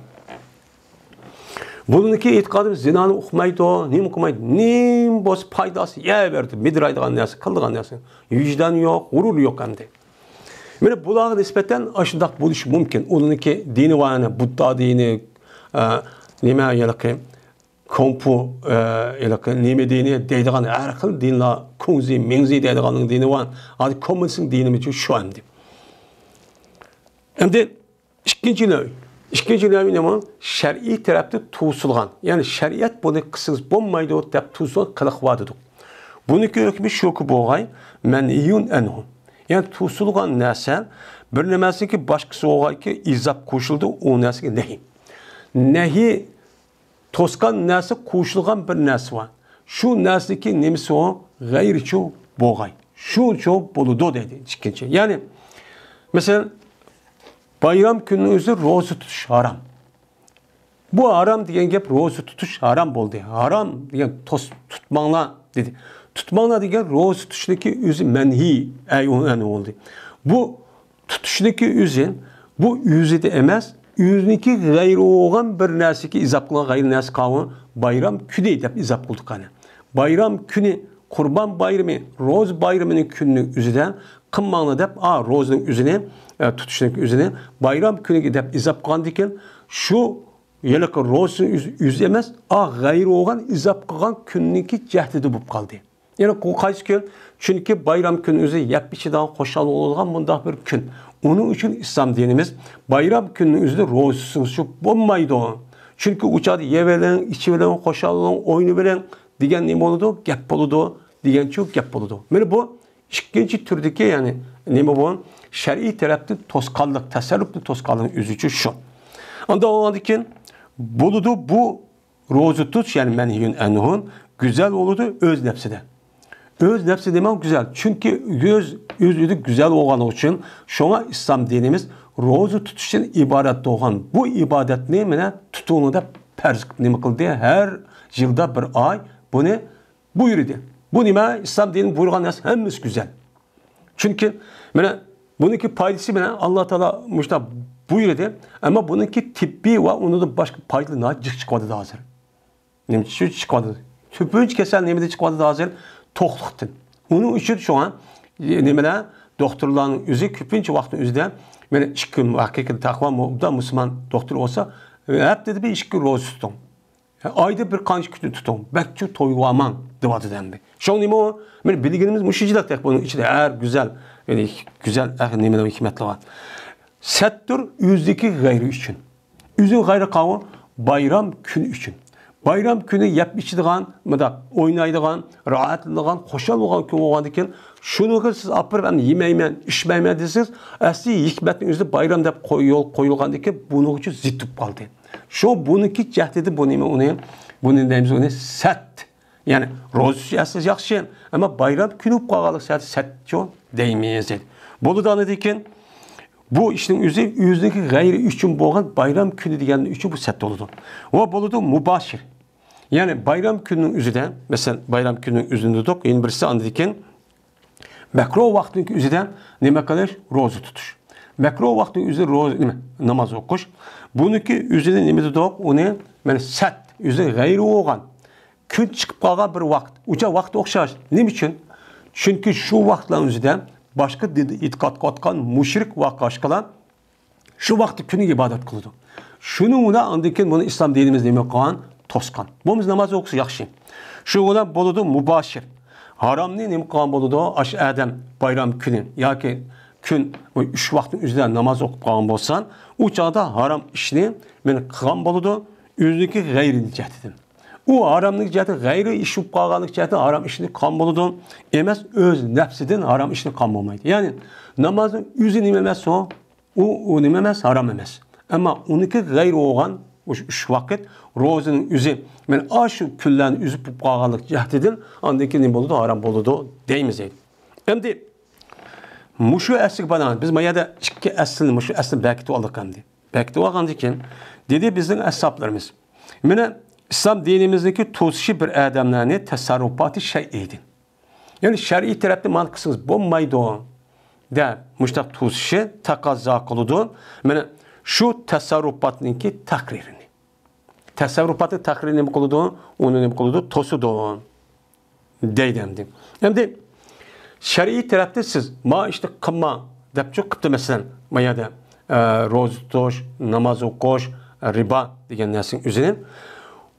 بۇنىڭكى ئېتىقادىمىز زىنانى ئۇقمايدۇ، نېمە قىلمايدۇ، نېمە بولسا پايدىسى، يەۋەردى، مىدىرايدىغان نەرسە، قىلىدىغان نەرسە. ۋىجدان يوق، غۇرۇر يوق ئەمدى. مانا بۇلارغا نىسبەتەن ئاشۇنداق بولۇشى مۇمكىن. ئۇنىڭكى دىنى بار، يەنە بۇددا دىنى، ئە، نېمە ھېلىقى كۇڭفۇ، ئە، ھېلىقى نېمە دىنى دەيدىغان ھەر خىل دىنلار، كۇڭزى، مىڭزى دەيدىغاننىڭ دىنى بار. ھازىر كوممۇنىستنىڭ دىنىمۇ شۇ ئەمدى. ئەمدى ئىككىنچى نەۋ-، ئىككىنچى نەۋ نېمە؟ شەرئىي تەرەپتىن توسۇلغان، يەنى شەرىئەت بۇنى قىلسىڭىز بولمايدۇ دەپ توسۇلغان قىلىق بار دېدۇق. بۇنىڭكى ھۆكمى شۇكى بولغاي، مەنھىيۇن ئەنھۇ. يەنى توسۇلغان نەرسە بىر نېمەسىنىڭكى باشقىسى بولغايكى ئىزاپ قوشۇلدى، ئۇ نەرسىگە نەھىي. نەھىي توسقان نەرسە قوشۇلغان بىر نەرسە بار. شۇ نەرسىنىڭكى نېمىسى ئۇ؟ غەيرىچۇ بولغاي. شۇچۇ بولىدۇ دەيدۇ ئىككىنچى. يەنى، مەسىلەن، بايرام كۈنىنىڭ ئۆزى روزا تۇتۇش ھارام. بۇ ھارام دېگەن گەپ روزا تۇتۇش ھارام بولدى. ھارام دېگەن توس-، تۇتماڭلار دېدى. تۇتماڭلار دېگەن روزا تۇتۇشنىڭكى ئۆزى مەنھىي، ئەي ئۇ ئەنھۇ بولدى. بۇ تۇتۇشنىڭكى ئۆزى، بۇ ئۆزىدە ئەمەس، ئۆزىنىڭكى غەيرى بولغان بىر نەرسىگە ئىزاپ قىلغان غەيرىي نەرسە قالغان بايرام كۈنى دەپ ئىزاپ قىلدۇق قەنى. بايرام كۈنى، قۇربان بايرىمى، روزا بايرىمىنىڭ كۈنىنىڭ ئۆزىدە قىلماڭلار دەپ، ئا، روزىنىڭ ئۆزىنى، ئە، تۇتۇشنىڭ ئۆزىنى بايرام كۈنىگە دەپ ئىزاپ قىلغاندىكىن، شۇ ھېلىقى روزىنىڭ ئۆزى، ئۆزى ئەمەس، ئا، غەيرى بولغان ئىزاپ قىلغان كۈننىڭكى جەھدىدە بولۇپ قالدى. يەنى بۇ قايسى كۈن؟ چۈنكى بايرام كۈنى ئۆزى يەپ ئىچىدىغان، خۇشال بولىدىغان مۇنداق بىر كۈن. ئۇنىڭ ئۈچۈن ئىسلام دىنىمىز بايرام كۈنىنىڭ ئۆزىدە روزا تۇتسىڭىز بولمايدۇ. چۈنكى ئۇ چاغدا يەۋېلىڭ، ئىچىۋېلىڭ، خۇشال بولۇڭ، ئوينىۋېلىڭ دېگەن نېمە بولىدۇ؟ گەپ بولىدۇ دېگەنچۇ گەپ بولىدۇ. مانا بۇ ئىككىنچى تۈردىكى، يەنى نېمە بۇ؟ شەرئىي تەرەپتىن توسقانلىق، تەسەررۇپنى توسقانلىقنىڭ ئۆزىچۇ شۇ. ئاندىن ئاندىن كېيىن بولىدۇ بۇ روزا تۇتۇش، يەنى مەنھىيۇن ئەنھۇ، گۈزەل بولىدۇ ئۆز نەپسىدە. ئۆز نەپسى نېمە گۈزەل؟ چۈنكى ئۆز، ئۆز ئۆزى گۈزەل بولغانلىقى ئۈچۈن، شۇڭا ئىسلام دىنىمىز روزا تۇتۇشتىن ئىبارەت بولغان بۇ ئىبادەتنى مانا تۇتۇڭلار دەپ پەرز نېمە قىلدى؟ ھەر يىلدا بىر ئاي بۇنى بۇيرۇدى. بۇ نېمە؟ ئىسلام دىنى بۇيرۇغان نەرسە ھەممىسى گۈزەل. چۈنكى مانا بۇنىڭكى پايدىسى بىلەن ئاللا تائالا مۇشۇنداق بۇيرۇدى. ئەمما بۇنىڭكى تېببىي ۋە ئۇنىڭدىن باشقا پايدىلىرى ناھايىتى جىق چىقىۋاتىدۇ ھازىر. نېمە ئۈچۈن چىقىۋاتىدۇ؟ كۆپىنچە كېسەل نېمىدىن چىقىۋاتىدۇ ھازىر؟ توقلۇقتىن. ئۇنىڭ ئۈچۈن شۇڭا، ئى، نېمىلەر، دوختۇرلارنىڭ ئۆزى كۆپىنچە ۋاقىتنىڭ ئۆزىدە، مانا ئىككى كۈن، ھەقىقىي تەقۋا مۇ-، مۇسۇلمان دوختۇر بولسا، ھەپتىدە بىر ئىككى روزا تۇتۇڭ. ئايدا بىر قانچە كۈننى تۇتۇڭ. بەكچۇ تويۇۋالماڭ دەۋاتىدۇ ئەمدى. شۇڭا نېمە ئۇ؟ مانا بىلگىنىمىز مۇشۇنچىلىك تېخى بۇنىڭ ئىچىدە ھەر گۈزەل، يەنى گۈزەل، ئەھ، نېمىلەر، ھېكمەتلەر بار. سەتتۇر ئۆزىدىكى غەيرى ئۈچۈن. ئۆزىنىڭ غەيرى قاۋۇ بايرام كۈنى ئۈچۈن. بايرام كۈنى يەپ ئىچىدىغان، مۇنداق ئوينايدىغان، راھەتلىنىدىغان، خۇشال بولغان كۈن بولغاندىكىن، شۇنىڭغا سىز ئاپىرىپ، ئەمدى يېمەيمەن، ئىچمەيمەن دېسىڭىز، ئەسلى ھېكمەتنىڭ ئۆزى بايرام دەپ قوي-، يول قويۇلغاندىكىن، بۇنىڭ ئۈچۈن زىت بولۇپ قالدى. شۇ بۇنىڭكى جەھدىدە بۇ نېمە ئۇنى؟ بۇنى دەيمىز ئۇنى سەت. يەنى روزا تۇتۇش ئەسلى ياخشى، ئەمما بايرام كۈنى بولۇپ قالغانلىق سەۋەبى سەتچۇ دەيمىز دېدى. بولىدۇ ئاندىن كېيىن بۇ ئىشنىڭ ئۆزى ئۆزىنىڭكى غەيرى ئۈچۈن بولغان بايرام كۈنى دېگەن ئۈچۈن بۇ سەت بولىدۇ. ۋە بولىدۇ مۇباشىر. يەنى بايرام كۈنىنىڭ ئۆزىدە، مەسىلەن، بايرام كۈنىنىڭ ئۆزىدە دېدۇق، يەنە بىرسى ئاندىن كېيىن مەكرۇ ۋاقىتنىڭ ئۆزىدە نېمە قىلىش؟ روزا تۇتۇش. مەكرۇ ۋاقىتنىڭ ئۆزىدە روزا، نېمە؟ ناماز ئوقۇش. بۇنىڭكى ئۆزىنى نېمە دېدۇق؟ ئۇنى مانا سەت، ئۆزى غەيرى بولغان. كۈن چىقىپ قالغان بىر ۋاقىت. ئۇچا ۋاقىت ئوخشاش. نېمە ئۈچۈن؟ چۈنكى شۇ ۋاقىتلارنىڭ ئۆزىدە باشقا دىندا ئېتىقاد قىلىۋاتقان مۇشرىك ۋە باشقىلار شۇ ۋاقىتتا كۈنىگە ئىبادەت قىلىدۇ. شۇنىڭ بىلەن ئاندىن كېيىن بۇنى ئىسلام دىنىمىز نېمە قىلغان؟ توسقان. بولمىسا ناماز ئوقۇسا ياخشى. شۇ بىلەن بولىدۇ مۇباشىر. ھارامنى نېمە قىلغان بولىدۇ؟ ئاشۇ ئادەم بايرام كۈنى ياكى كۈن ئۈچ ۋاقىتنىڭ ئۆزىدە ناماز ئوقۇپ قالغان بولسا، ئۇ چاغدا ھارام ئىشنى مانا قىلغان بولىدۇ. ئۆزىنىڭكى غەيرىي جەھەتتىن. ئۇ ھاراملىق جەھەتتىن، غەيرىي ئىش بولۇپ قالغانلىق جەھەتتىن ھارام ئىشنى قىلغان بولىدۇ. ئەمەس، ئۆز نەپسىدىن ھارام ئىشنى قىلغان بولمايدۇ. يەنى نامازنىڭ ئۆزى نېمە ئەمەس ئۇ؟ ئۇ، ئۇ نېمە ئەمەس؟ ھارام ئەمەس. ئەمما ئۇنىڭكى غەيرىي بولغان ئۇش-، ئۈچ ۋاقىت روزىنىڭ ئۆزى، مانا ئاشۇ كۈنلەرنى ئۆزى بولۇپ قالغانلىق جەھەتتىن ئاندىن كېيىن نېمە بولىدۇ؟ ھارام بولىدۇ دەيمىز دەيدۇ. ئەمدى مۇشۇ ئەسلىگە بارغان، بىز ما يەردە ئىككى ئەسلىنى، مۇشۇ ئەسلىنى بەكىتىۋالدۇق ئەمدى. بەكىتىۋالغاندىن كېيىن، دېدى بىزنىڭ ئەسھابلىرىمىز، مانا ئىسلام دىنىمىزنىڭكى توسۇشى بىر ئادەملەرنى تەسەررۇپاتى شەرئىيدىن. يەنى شەرئىي تەرەپتىن مانا قىلسىڭىز بولمايدۇ دەپ مۇشۇنداق توسۇشى، تەقەززا قىلىدۇ. مانا شۇ تەسەررۇپاتنىڭكى تەقرىرىنى. تەسەررۇپاتنىڭ تەقرىرى نېمە قىلىدۇ؟ ئۇنى نېمە قىلىدۇ؟ توسىدۇ دەيدۇ ئەمدى. ئەمدى شەرئىي تەرەپتە سىز ما ئىشنى قىلما دەپچۇ قىپتۇ، مەسىلەن، ما يەردە، ئە، روزا تۇتۇش، ناماز ئوقۇش، رىبا دېگەن نەرسىنىڭ ئۆزىنى،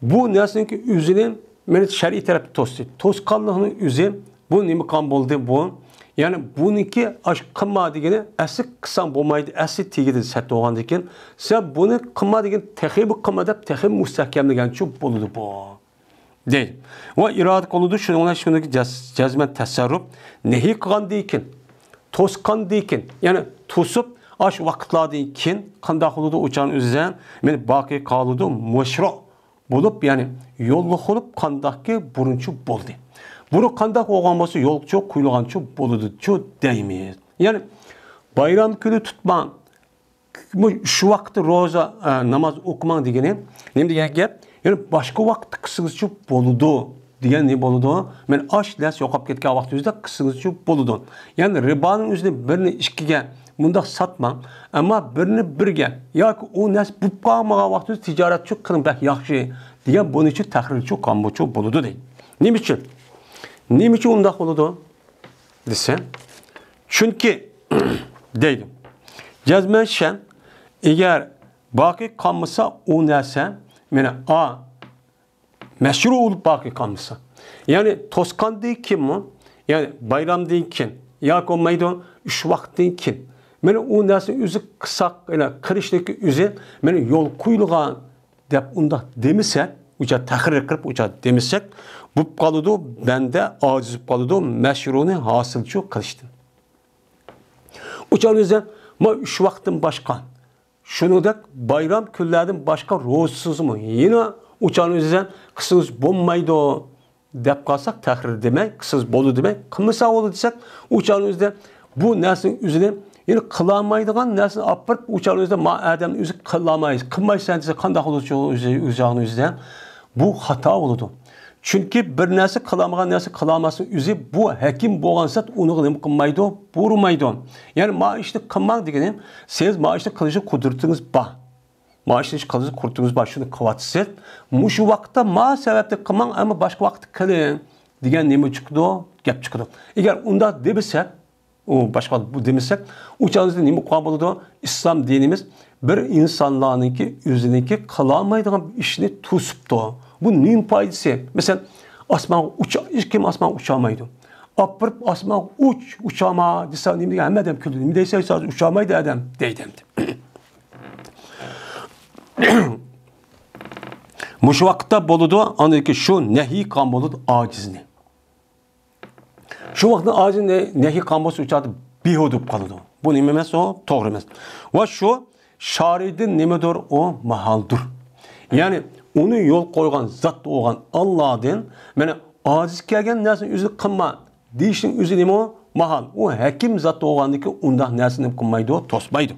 بۇ نەرسىنىڭكى ئۆزىنى مانا شەرئىي تەرەپتە توستى. توسقانلىقنىڭ ئۆزى بۇ نېمە قىلغان بولدى بۇ؟ يەنى بۇنىڭكى ئاش قىلما دېگىنى ئەسلى قىلساڭ بولمايدۇ، ئەسلى تېگىدە سەت بولغاندىن كېيىن سەن بۇنى قىلما دېگەن تېخى بۇ قىلما دەپ تېخى مۇستەھكەملىگەنچۇ بولىدۇ بۇ. دەيدۇ. ۋە ئىرادە قىلىدۇ، شۇنىڭ بىلەن شۇنىڭكى جەز-، جەزمەن تەسەررۇپ، نەھى قىلغاندىن كېيىن، توسقاندىن كېيىن، يەنى توسۇپ، ئاش ۋاقىتلاردىن كېيىن قانداق بولىدۇ؟ ئۇ چاغنىڭ ئۆزىدە مانا باقىي قالىدۇ، مەشرۇ بولۇپ، يەنى يوللۇق بولۇپ، قانداقكى بۇرۇنچۇ بولدى. بۇرۇن قانداق بولغان بولسا، يولچۇ قويۇلغانچۇ بولىدۇچۇ دەيمىز. يەنى بايرام كۈنى تۇتماڭ، مۇ-، شۇ ۋاقىتتا روزا، ئە، ناماز ئوقۇماڭ دېگىنى نېمە دېگەن گەپ؟ يەنى باشقا ۋاقىتتا قىلسىڭىزچۇ بولىدۇ دېگەن نېمە بولىدۇ؟ مەن ئاش نەرسە يوقاپ كەتكەن ۋاقتىڭىزدا قىلسىڭىزچۇ بولىدۇ. يەنى رىبانىڭ ئۆزىنى بىرنى ئىككىگە مۇنداق ساتماڭ، ئەمما بىرنى بىرگە ياكى ئۇ نەرسە بولۇپ قالمىغان ۋاقتىڭىزدا تىجارەتچۇ قىلىڭ، بەك ياخشى دېگەن بۇنىچۇ تەھرىرچۇ قامبۇچۇ بولىدۇ دەيدۇ. نېمە ئۈچۈن؟ نېمە ئۈچۈن ئۇنداق بولىدۇ؟ دېسە، چۈنكى دەيدۇ، جەزمەن شەن، ئەگەر باقىي قالمىسا ئۇ نەرسە، مانا ئا، مەشرۇ بولۇپ باقىي قالمىسا. يەنى توسقاندىن كېيىنمۇ، يەنى بايرامدىن كېيىن ياكى بولمايدۇ، ئۈچ ۋاقىتتىن كېيىن. مانا ئۇ نەرسىنى ئۆزى قىلساق، يەنى قىلىشنىڭكى ئۆزى، مانا يول قويۇلغان دەپ ئۇنداق دېمىسەك، ئۇچا تەھرىر قىلىپ، ئۇچا دېمىسەك، بولۇپ قالىدۇ، بەندە ئاجىز بولۇپ قالىدۇ، مەشرۇنى ھاسىلچۇ قىلىشتىن. ئۇچا ئۆزى، ما ئۈچ ۋاقىتتىن باشقا، شۇنىڭدەك بايرام كۈنلەردىن باشقا روزىسىزمۇ يەنە ئۇچا ئۆزى قىلسىڭىز بولمايدۇ دەپ قالساق، تەھرىر دېمەي، قىلسىڭىز بولىدۇ دېمەي، قىلمىسا بولىدۇ دېسەك، ئۇچا ئۆزى بۇ نەرسىنىڭ ئۆزىنى، يەنى قىلالمايدىغان نەرسىنى ئاپىرىپ، ئۇچا ئۆزى ما ئادەمنى ئۆزى قىلالمايسىز، قىلمايسەن دېسە، قانداق بولىدۇ؟ ئۆزى، ئۆزى، ئۆزى، بۇ خاتا بولىدۇ. چۈنكى بىر نەرسە قىلالمىغان نەرسە قىلالماسنىڭ ئۆزى بۇ ھەكىم بولغان سەت ئۇنىڭغا نېمە قىلمايدۇ؟ بۇرىمايدۇ. يەنى ما ئىشنى قىلماڭ دېگىنى، سىز ما ئىشنى قىلىشقا قۇدرىتىڭىز بار. ما ئىشنى قىلىشقا قۇدرىتىڭىز بار، شۇنى قىلىۋاتىسىز. مۇشۇ ۋاقىتتا ما سەۋەبتىن قىلماڭ، ئەمما باشقا ۋاقىتتا قىلىڭ دېگەن نېمە چىقىدۇ؟ گەپ چىقىدۇ. ئەگەر ئۇنداق دېمىسەك، ئۇ باشقا بۇ دېمىسەك، ئۇ چاغدا نېمە قىلغان بولىدۇ؟ ئىسلام دىنىمىز بىر ئىنسانلارنىڭكى ئۆزىنىڭكى قىلالمايدىغان بىر ئىشنى توسۇپتۇ. بۇ نېمە پايدىسى؟ مەسىلەن، ئاسمانغا ئۇچا-، ھېچ كىم ئاسمانغا ئۇچالمايدۇ. ئاپىرىپ ئاسمانغا ئۇچ، ئۇچالما دېسە، نېمە دېگەن؟ ھەممە ئادەم كۈلىدۇ. نېمە دەيسەن، ھازىر ئۇچالمايدۇ ئادەم دەيدۇ ئەمدى. مۇشۇ ۋاقىتتا بولىدۇ، ئاندىن كېيىن شۇ نەھىي قىلغان بولىدۇ ئاجىزنى. شۇ ۋاقىتتا ئاجىز نە-، نەھىي قىلغان بولسا، ئۇ چاغدا بىھۇدە بولۇپ قالىدۇ. بۇ نېمە ئەمەس، ئۇ توغرا ئەمەس. ۋە شۇ شارىدىن نېمىدۇر، ئۇ ماھالدۇر. يەنى ئۇنى يول قويغان زات بولغان ئاللادىن، مانا ئاجىز كەلگەن نەرسىنى ئۆزى قىلما دېيىشنىڭ ئۆزى نېمە ئۇ؟ ماھال. ئۇ ھەكىم زات بولغاندىن كېيىن ئۇنداق نەرسىنى قىلمايدۇ، توسمايدۇ.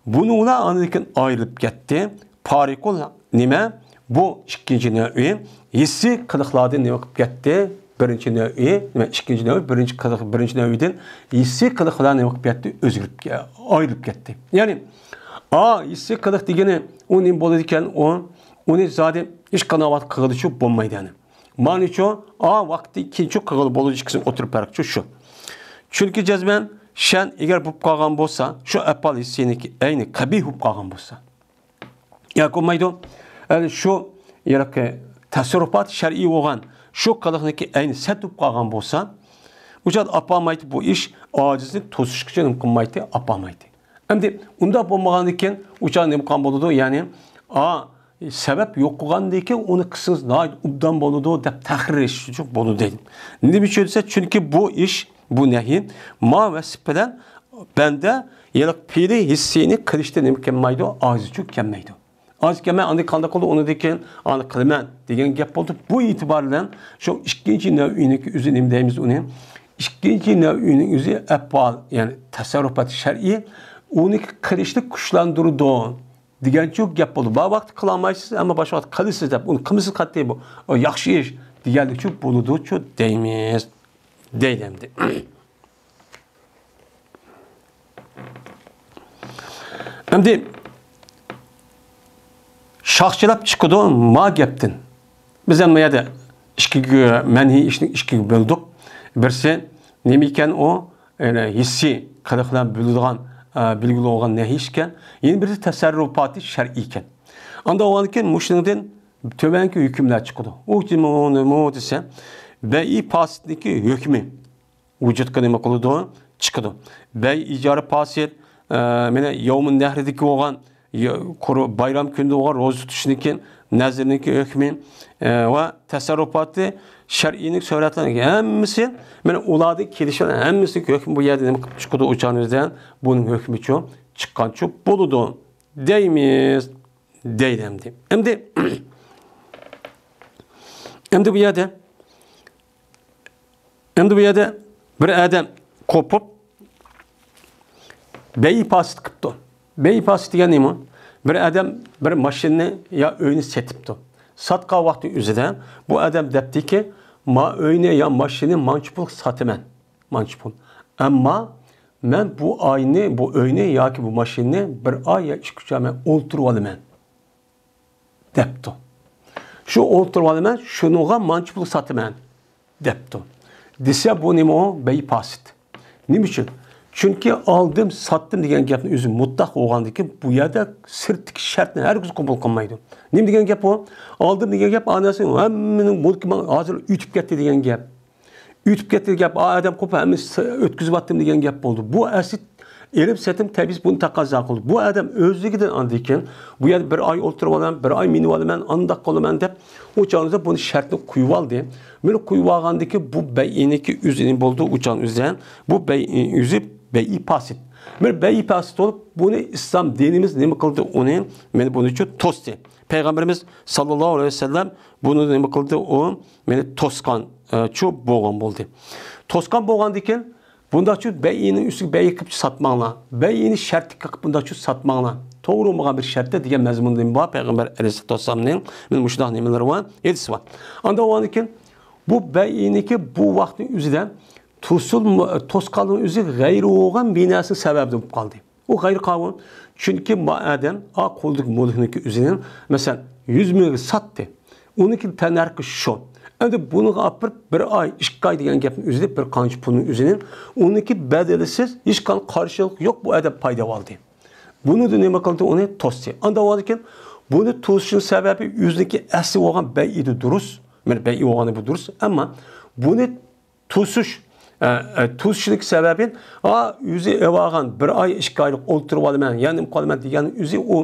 بۇنىڭ بىلەن ئاندىن كېيىن ئايرىلىپ كەتتى. پارىقۇل نېمە؟ بۇ ئىككىنچى نەۋئى ھېسسىي قىلىقلاردىن نېمە قىلىپ كەتتى؟ بىرىنچى نەۋئى، نېمە، ئىككىنچى نەۋئى، بىرىنچى قىلىق، بىرىنچى نەۋئىدىن ھېسسىي قىلىق بىلەن نېمە قىلىپ كەتتى؟ ئۆزگىرىپ كە-، ئايرىلىپ كەتتى. يەنى، ئا، ھېسسىي قىلىق دېگىنى ئۇ نېمە بولىدىكەن؟ ئۇ، ئۇنى زادى ھېچقانداق ۋاقىت قىلغىلىچۇ بولمايدۇ يەنى. مانىچۇ، ئا، ۋاقىتتىن كېيىنچۇ قىلغىلى بولىدۇ، ئىككىسىنىڭ ئوتتۇرا پەرقىچۇ شۇ. چۈنكى جەزمەن شەن ئەگەر بولۇپ قالغان بولسا، شۇ ئەپئال ھېسسىينىڭكى ئەينى قەبىھ بولۇپ قالغان بولسا، ياكى بولمايدۇ. يەنى شۇ ھېلىقى تەسەررۇپات شەرئىي بولغان شۇ قىلىقنىڭكى ئەينى سەت بولۇپ قالغان بولسا، ئۇ چاغدا ئاپالمايتتى، بۇ ئىش ئاجىزنى توسۇشقىچە نېمە قىلمايتتى، ئاپالمايتتى. ئەمدى ئۇنداق بولمىغاندىن كېيىن ئۇ چاغدا نېمە قىلغان بولىدۇ؟ يەنى، ئا، سەۋەب يوق بولغاندىن كېيىن ئۇنى قىلسىڭىز ناھايىتى ئوبدان بولىدۇ دەپ تەھرىرلەش ئۈچۈن بولىدۇ دەيدۇ. نېمە ئۈچۈن دېسە، چۈنكى بۇ ئىش، بۇ نەھى ما ۋەسىپ بىلەن بەندە ھېلىقى پېئلى ھېسسىينى قىلىشتا نېمە كەلمەيدۇ؟ ئاجىزچۇ كەلمەيدۇ. ئاجىز كەلمەي، ئاندىن قانداق قىلدى؟ ئۇنىڭدىن كېيىن ئانا قىلىمەن دېگەن گەپ بولدى. بۇ ئېتىبار بىلەن شۇ ئىككىنچى نەۋئىنىڭكى ئۆزى نېمە دەيمىز ئۇنى؟ ئىككىنچى نەۋئىنىڭ ئۆزى ئەپئال، يەنى تەسەررۇپات شەرئىي، ئۇنى قىلىشنى كۈچلەندۈرىدۇ دېگەنچۇ گەپ بولدى. بار ۋاقىتتا قىلالمايسىز، ئەمما باشقا ۋاقىتتا قىلىسىز دەپ، ئۇنى قىلمىسىز قەتئىي بۇ، ئۇ ياخشى ئىش دېگەنلىكچۇ بولىدۇچۇ دەيمىز. دەيدۇ ئەمدى. ئەمدى شاخچىلاپ چىقىدۇ ما گەپتىن. بىز ھەم بۇ يەردە ئىككىگە، مەنھىي ئىشنى ئىككىگە بۆلدۇق. بىرسى نېمە ئىكەن ئۇ؟ يەنى ھېسسىي قىلىق بىلەن بولىدىغان ئە، بەلگىلىۋالغان نەھى ئىكەن. يەنە بىرسى تەسەررۇپاتى شەرئىي ئىكەن. ئاندا بولغاندىكىن مۇشۇنىڭدىن تۆۋەنكى ھۆكۈملەر چىقىدۇ. ئۇ نېمە دېسە، بەيئى پاسىتنىڭكى ھۆكمى ۋۇجۇدقا نېمە قىلىدۇ؟ چىقىدۇ. بەي ئىجارە پاسىت، ئە، مانا يەۋمۇن نەھردىكى بولغان، يا-، قۇر-، بايرام كۈنىدە بولغان روزا تۇتۇشنىڭكى، نەزرنىڭكى ھۆكمى، ئە، ۋە تەسەررۇپاتى شەرئىينىڭ سۈرەتلىرىنىڭ ھەممىسى، مانا ئۇلاردىن كېلىشىدىغان ھەممىسىنىڭ ھۆكمى بۇ يەردە نېمە قىلىپ چىقىدۇ؟ ئۇ چاغنىڭ ئۆزىدە بۇنىڭ ھۆكمىچۇ چىققانچۇ بولىدۇ دەيمىز. دەيدۇ ئەمدى. ئەمدى، ئەمدى بۇ يەردە، ئەمدى بۇ يەردە بىر ئادەم قوپۇپ، بەي پاسىت قىپتۇ. بەي پاسىت دېگەن نېمە؟ بىر ئادەم بىر ماشىنىنى يا ئۆينى سېتىپتۇ. ساتقان ۋاقتى ئۆزىدە بۇ ئادەم دەپتىكى، ما ئۆينى يا ماشىنىنى مانچە پۇلغا ساتىمەن. مانچە پۇل. ئەمما مەن بۇ ئاينى، بۇ ئۆينى ياكى بۇ ماشىنىنى بىر ئاي يا ئىككى ئۈچ ئاي مەن ئولتۇرۇۋالىمەن. دەپتۇ. شۇ ئولتۇرۇۋالىمەن، شۇنىڭغا مانچە پۇل ساتىمەن، دەپتۇ. دېسە، بۇ نېمە ئۇ؟ بەي پاسىت. نېمە ئۈچۈن؟ چۈنكى ئالدىم، ساتتىم دېگەن گەپنىڭ ئۆزى مۇتلەق بولغاندىكىن، بۇ يەردە سىرتتىكى شەرتنى ھەرگىز قوبۇل قىلمايدۇ. نېمە دېگەن گەپ ئۇ؟ ئالدىم دېگەن گەپ، ئا نەرسە ھەممىنىڭ مۈلكى ماڭا ھازىر ئۆتۈپ كەتتى دېگەن گەپ. ئۆتۈپ كەتتى گەپ، ئا ئادەم قوپۇپ ھەممىسى ئۆتكۈزۈۋەتتىم دېگەن گەپ بولدى. بۇ ئەسلى ئېلىم سېتىم تەبىئىسى بۇنى تەقەززا قىلدى. بۇ ئادەم ئۆزلۈكىدىن ئاندىن كېيىن، بۇ يەردە بىر ئاي ئولتۇرۇۋالىمەن، بىر ئاي مىنىۋالىمەن، ئانداق قىلىمەن دەپ، ئۇ چاغدا بۇنى شەرتنى قويۇۋالدى. بۇنى قويۇۋالغاندىن كېيىن بۇ بەيئىنىڭكى ئۆزى نېمە بولدى؟ ئۇ چاغنىڭ ئۆزىدە بۇ بەيئى ئۆزى بەيئى پاسىت. بىر بەيئى پاسىت بولۇپ، بۇنى ئىسلام دىنىمىز نېمە قىلدى؟ ئۇنى، مانا بۇنىچۇ توستى. پەيغەمبىرىمىز ساللاللاھۇ ئەلەيھى ۋەسەللەم بۇنى نېمە قىلدى؟ ئۇ مانا توسقان، ئە، چۇ بولغان بولدى. توسقان بولغاندىن كېيىن بۇنداقچۇ بەيئىنىڭ ئۈستىگە بەيئە قىلىپ ساتماڭلار. بەيئىنى شەرتلىك قىلىپ بۇنداقچۇ ساتماڭلار. توغرا بولمىغان بىر شەرتتە دېگەن مەزمۇندا نېمە بار؟ پەيغەمبەر ئەلەيھىسسالاتۇ ۋەسسالامنىڭ مانا مۇشۇنداق نېمىلىرى بار، ھەدىسى بار. ئاندىن ئۇنىڭدىن كېيىن بۇ بەيئىنىڭكى بۇ ۋاقىتنىڭ ئۆزىدە توسۇلما-، توسقانلىقنىڭ ئۆزى غەيرىي بولغان بىر نەرسىنىڭ سەۋەبىدىن بولۇپ قالدى. ئۇ غەيرىي قانۇن. چۈنكى ما ئادەم، ئا، قولىدىكى مۈلۈكنىڭكى ئۆزىنىڭ، مەسىلەن، يۈز مىڭگە ساتتى. ئۇنىڭكى تەننەرخى شۇ. ئەمدى بۇنىڭغا ئاپىرىپ بىر ئاي، ئىككى ئاي دېگەن گەپنىڭ ئۆزىدە بىر قانچە پۇلنىڭ ئۆزىنىڭ ئۇنىڭكى بەدىلىسىز، ھېچقانداق قارشىلىق يوق، بۇ ئادەم پايدا ئالدى. بۇنى نېمە قىلدى؟ ئۇنى توستى. ئاندىن كېيىن بۇنى توسۇشنىڭ سەۋەبى ئۆزىنىڭكى ئەسلى بولغان بەيئىدە دۇرۇس. مانا بەيئى بولغىنى بۇ دۇرۇس. ئەمما بۇنى توسۇش، ئە، ئە، توسۇشنىڭ سەۋەبى، ئا، ئۆزى ئېلىۋالغان بىر ئاي، ئىككى ئايلىق ئولتۇرۇپ ئالىمەن، يا نېمە قىلىمەن دېگەن ئۆزى ئۇ،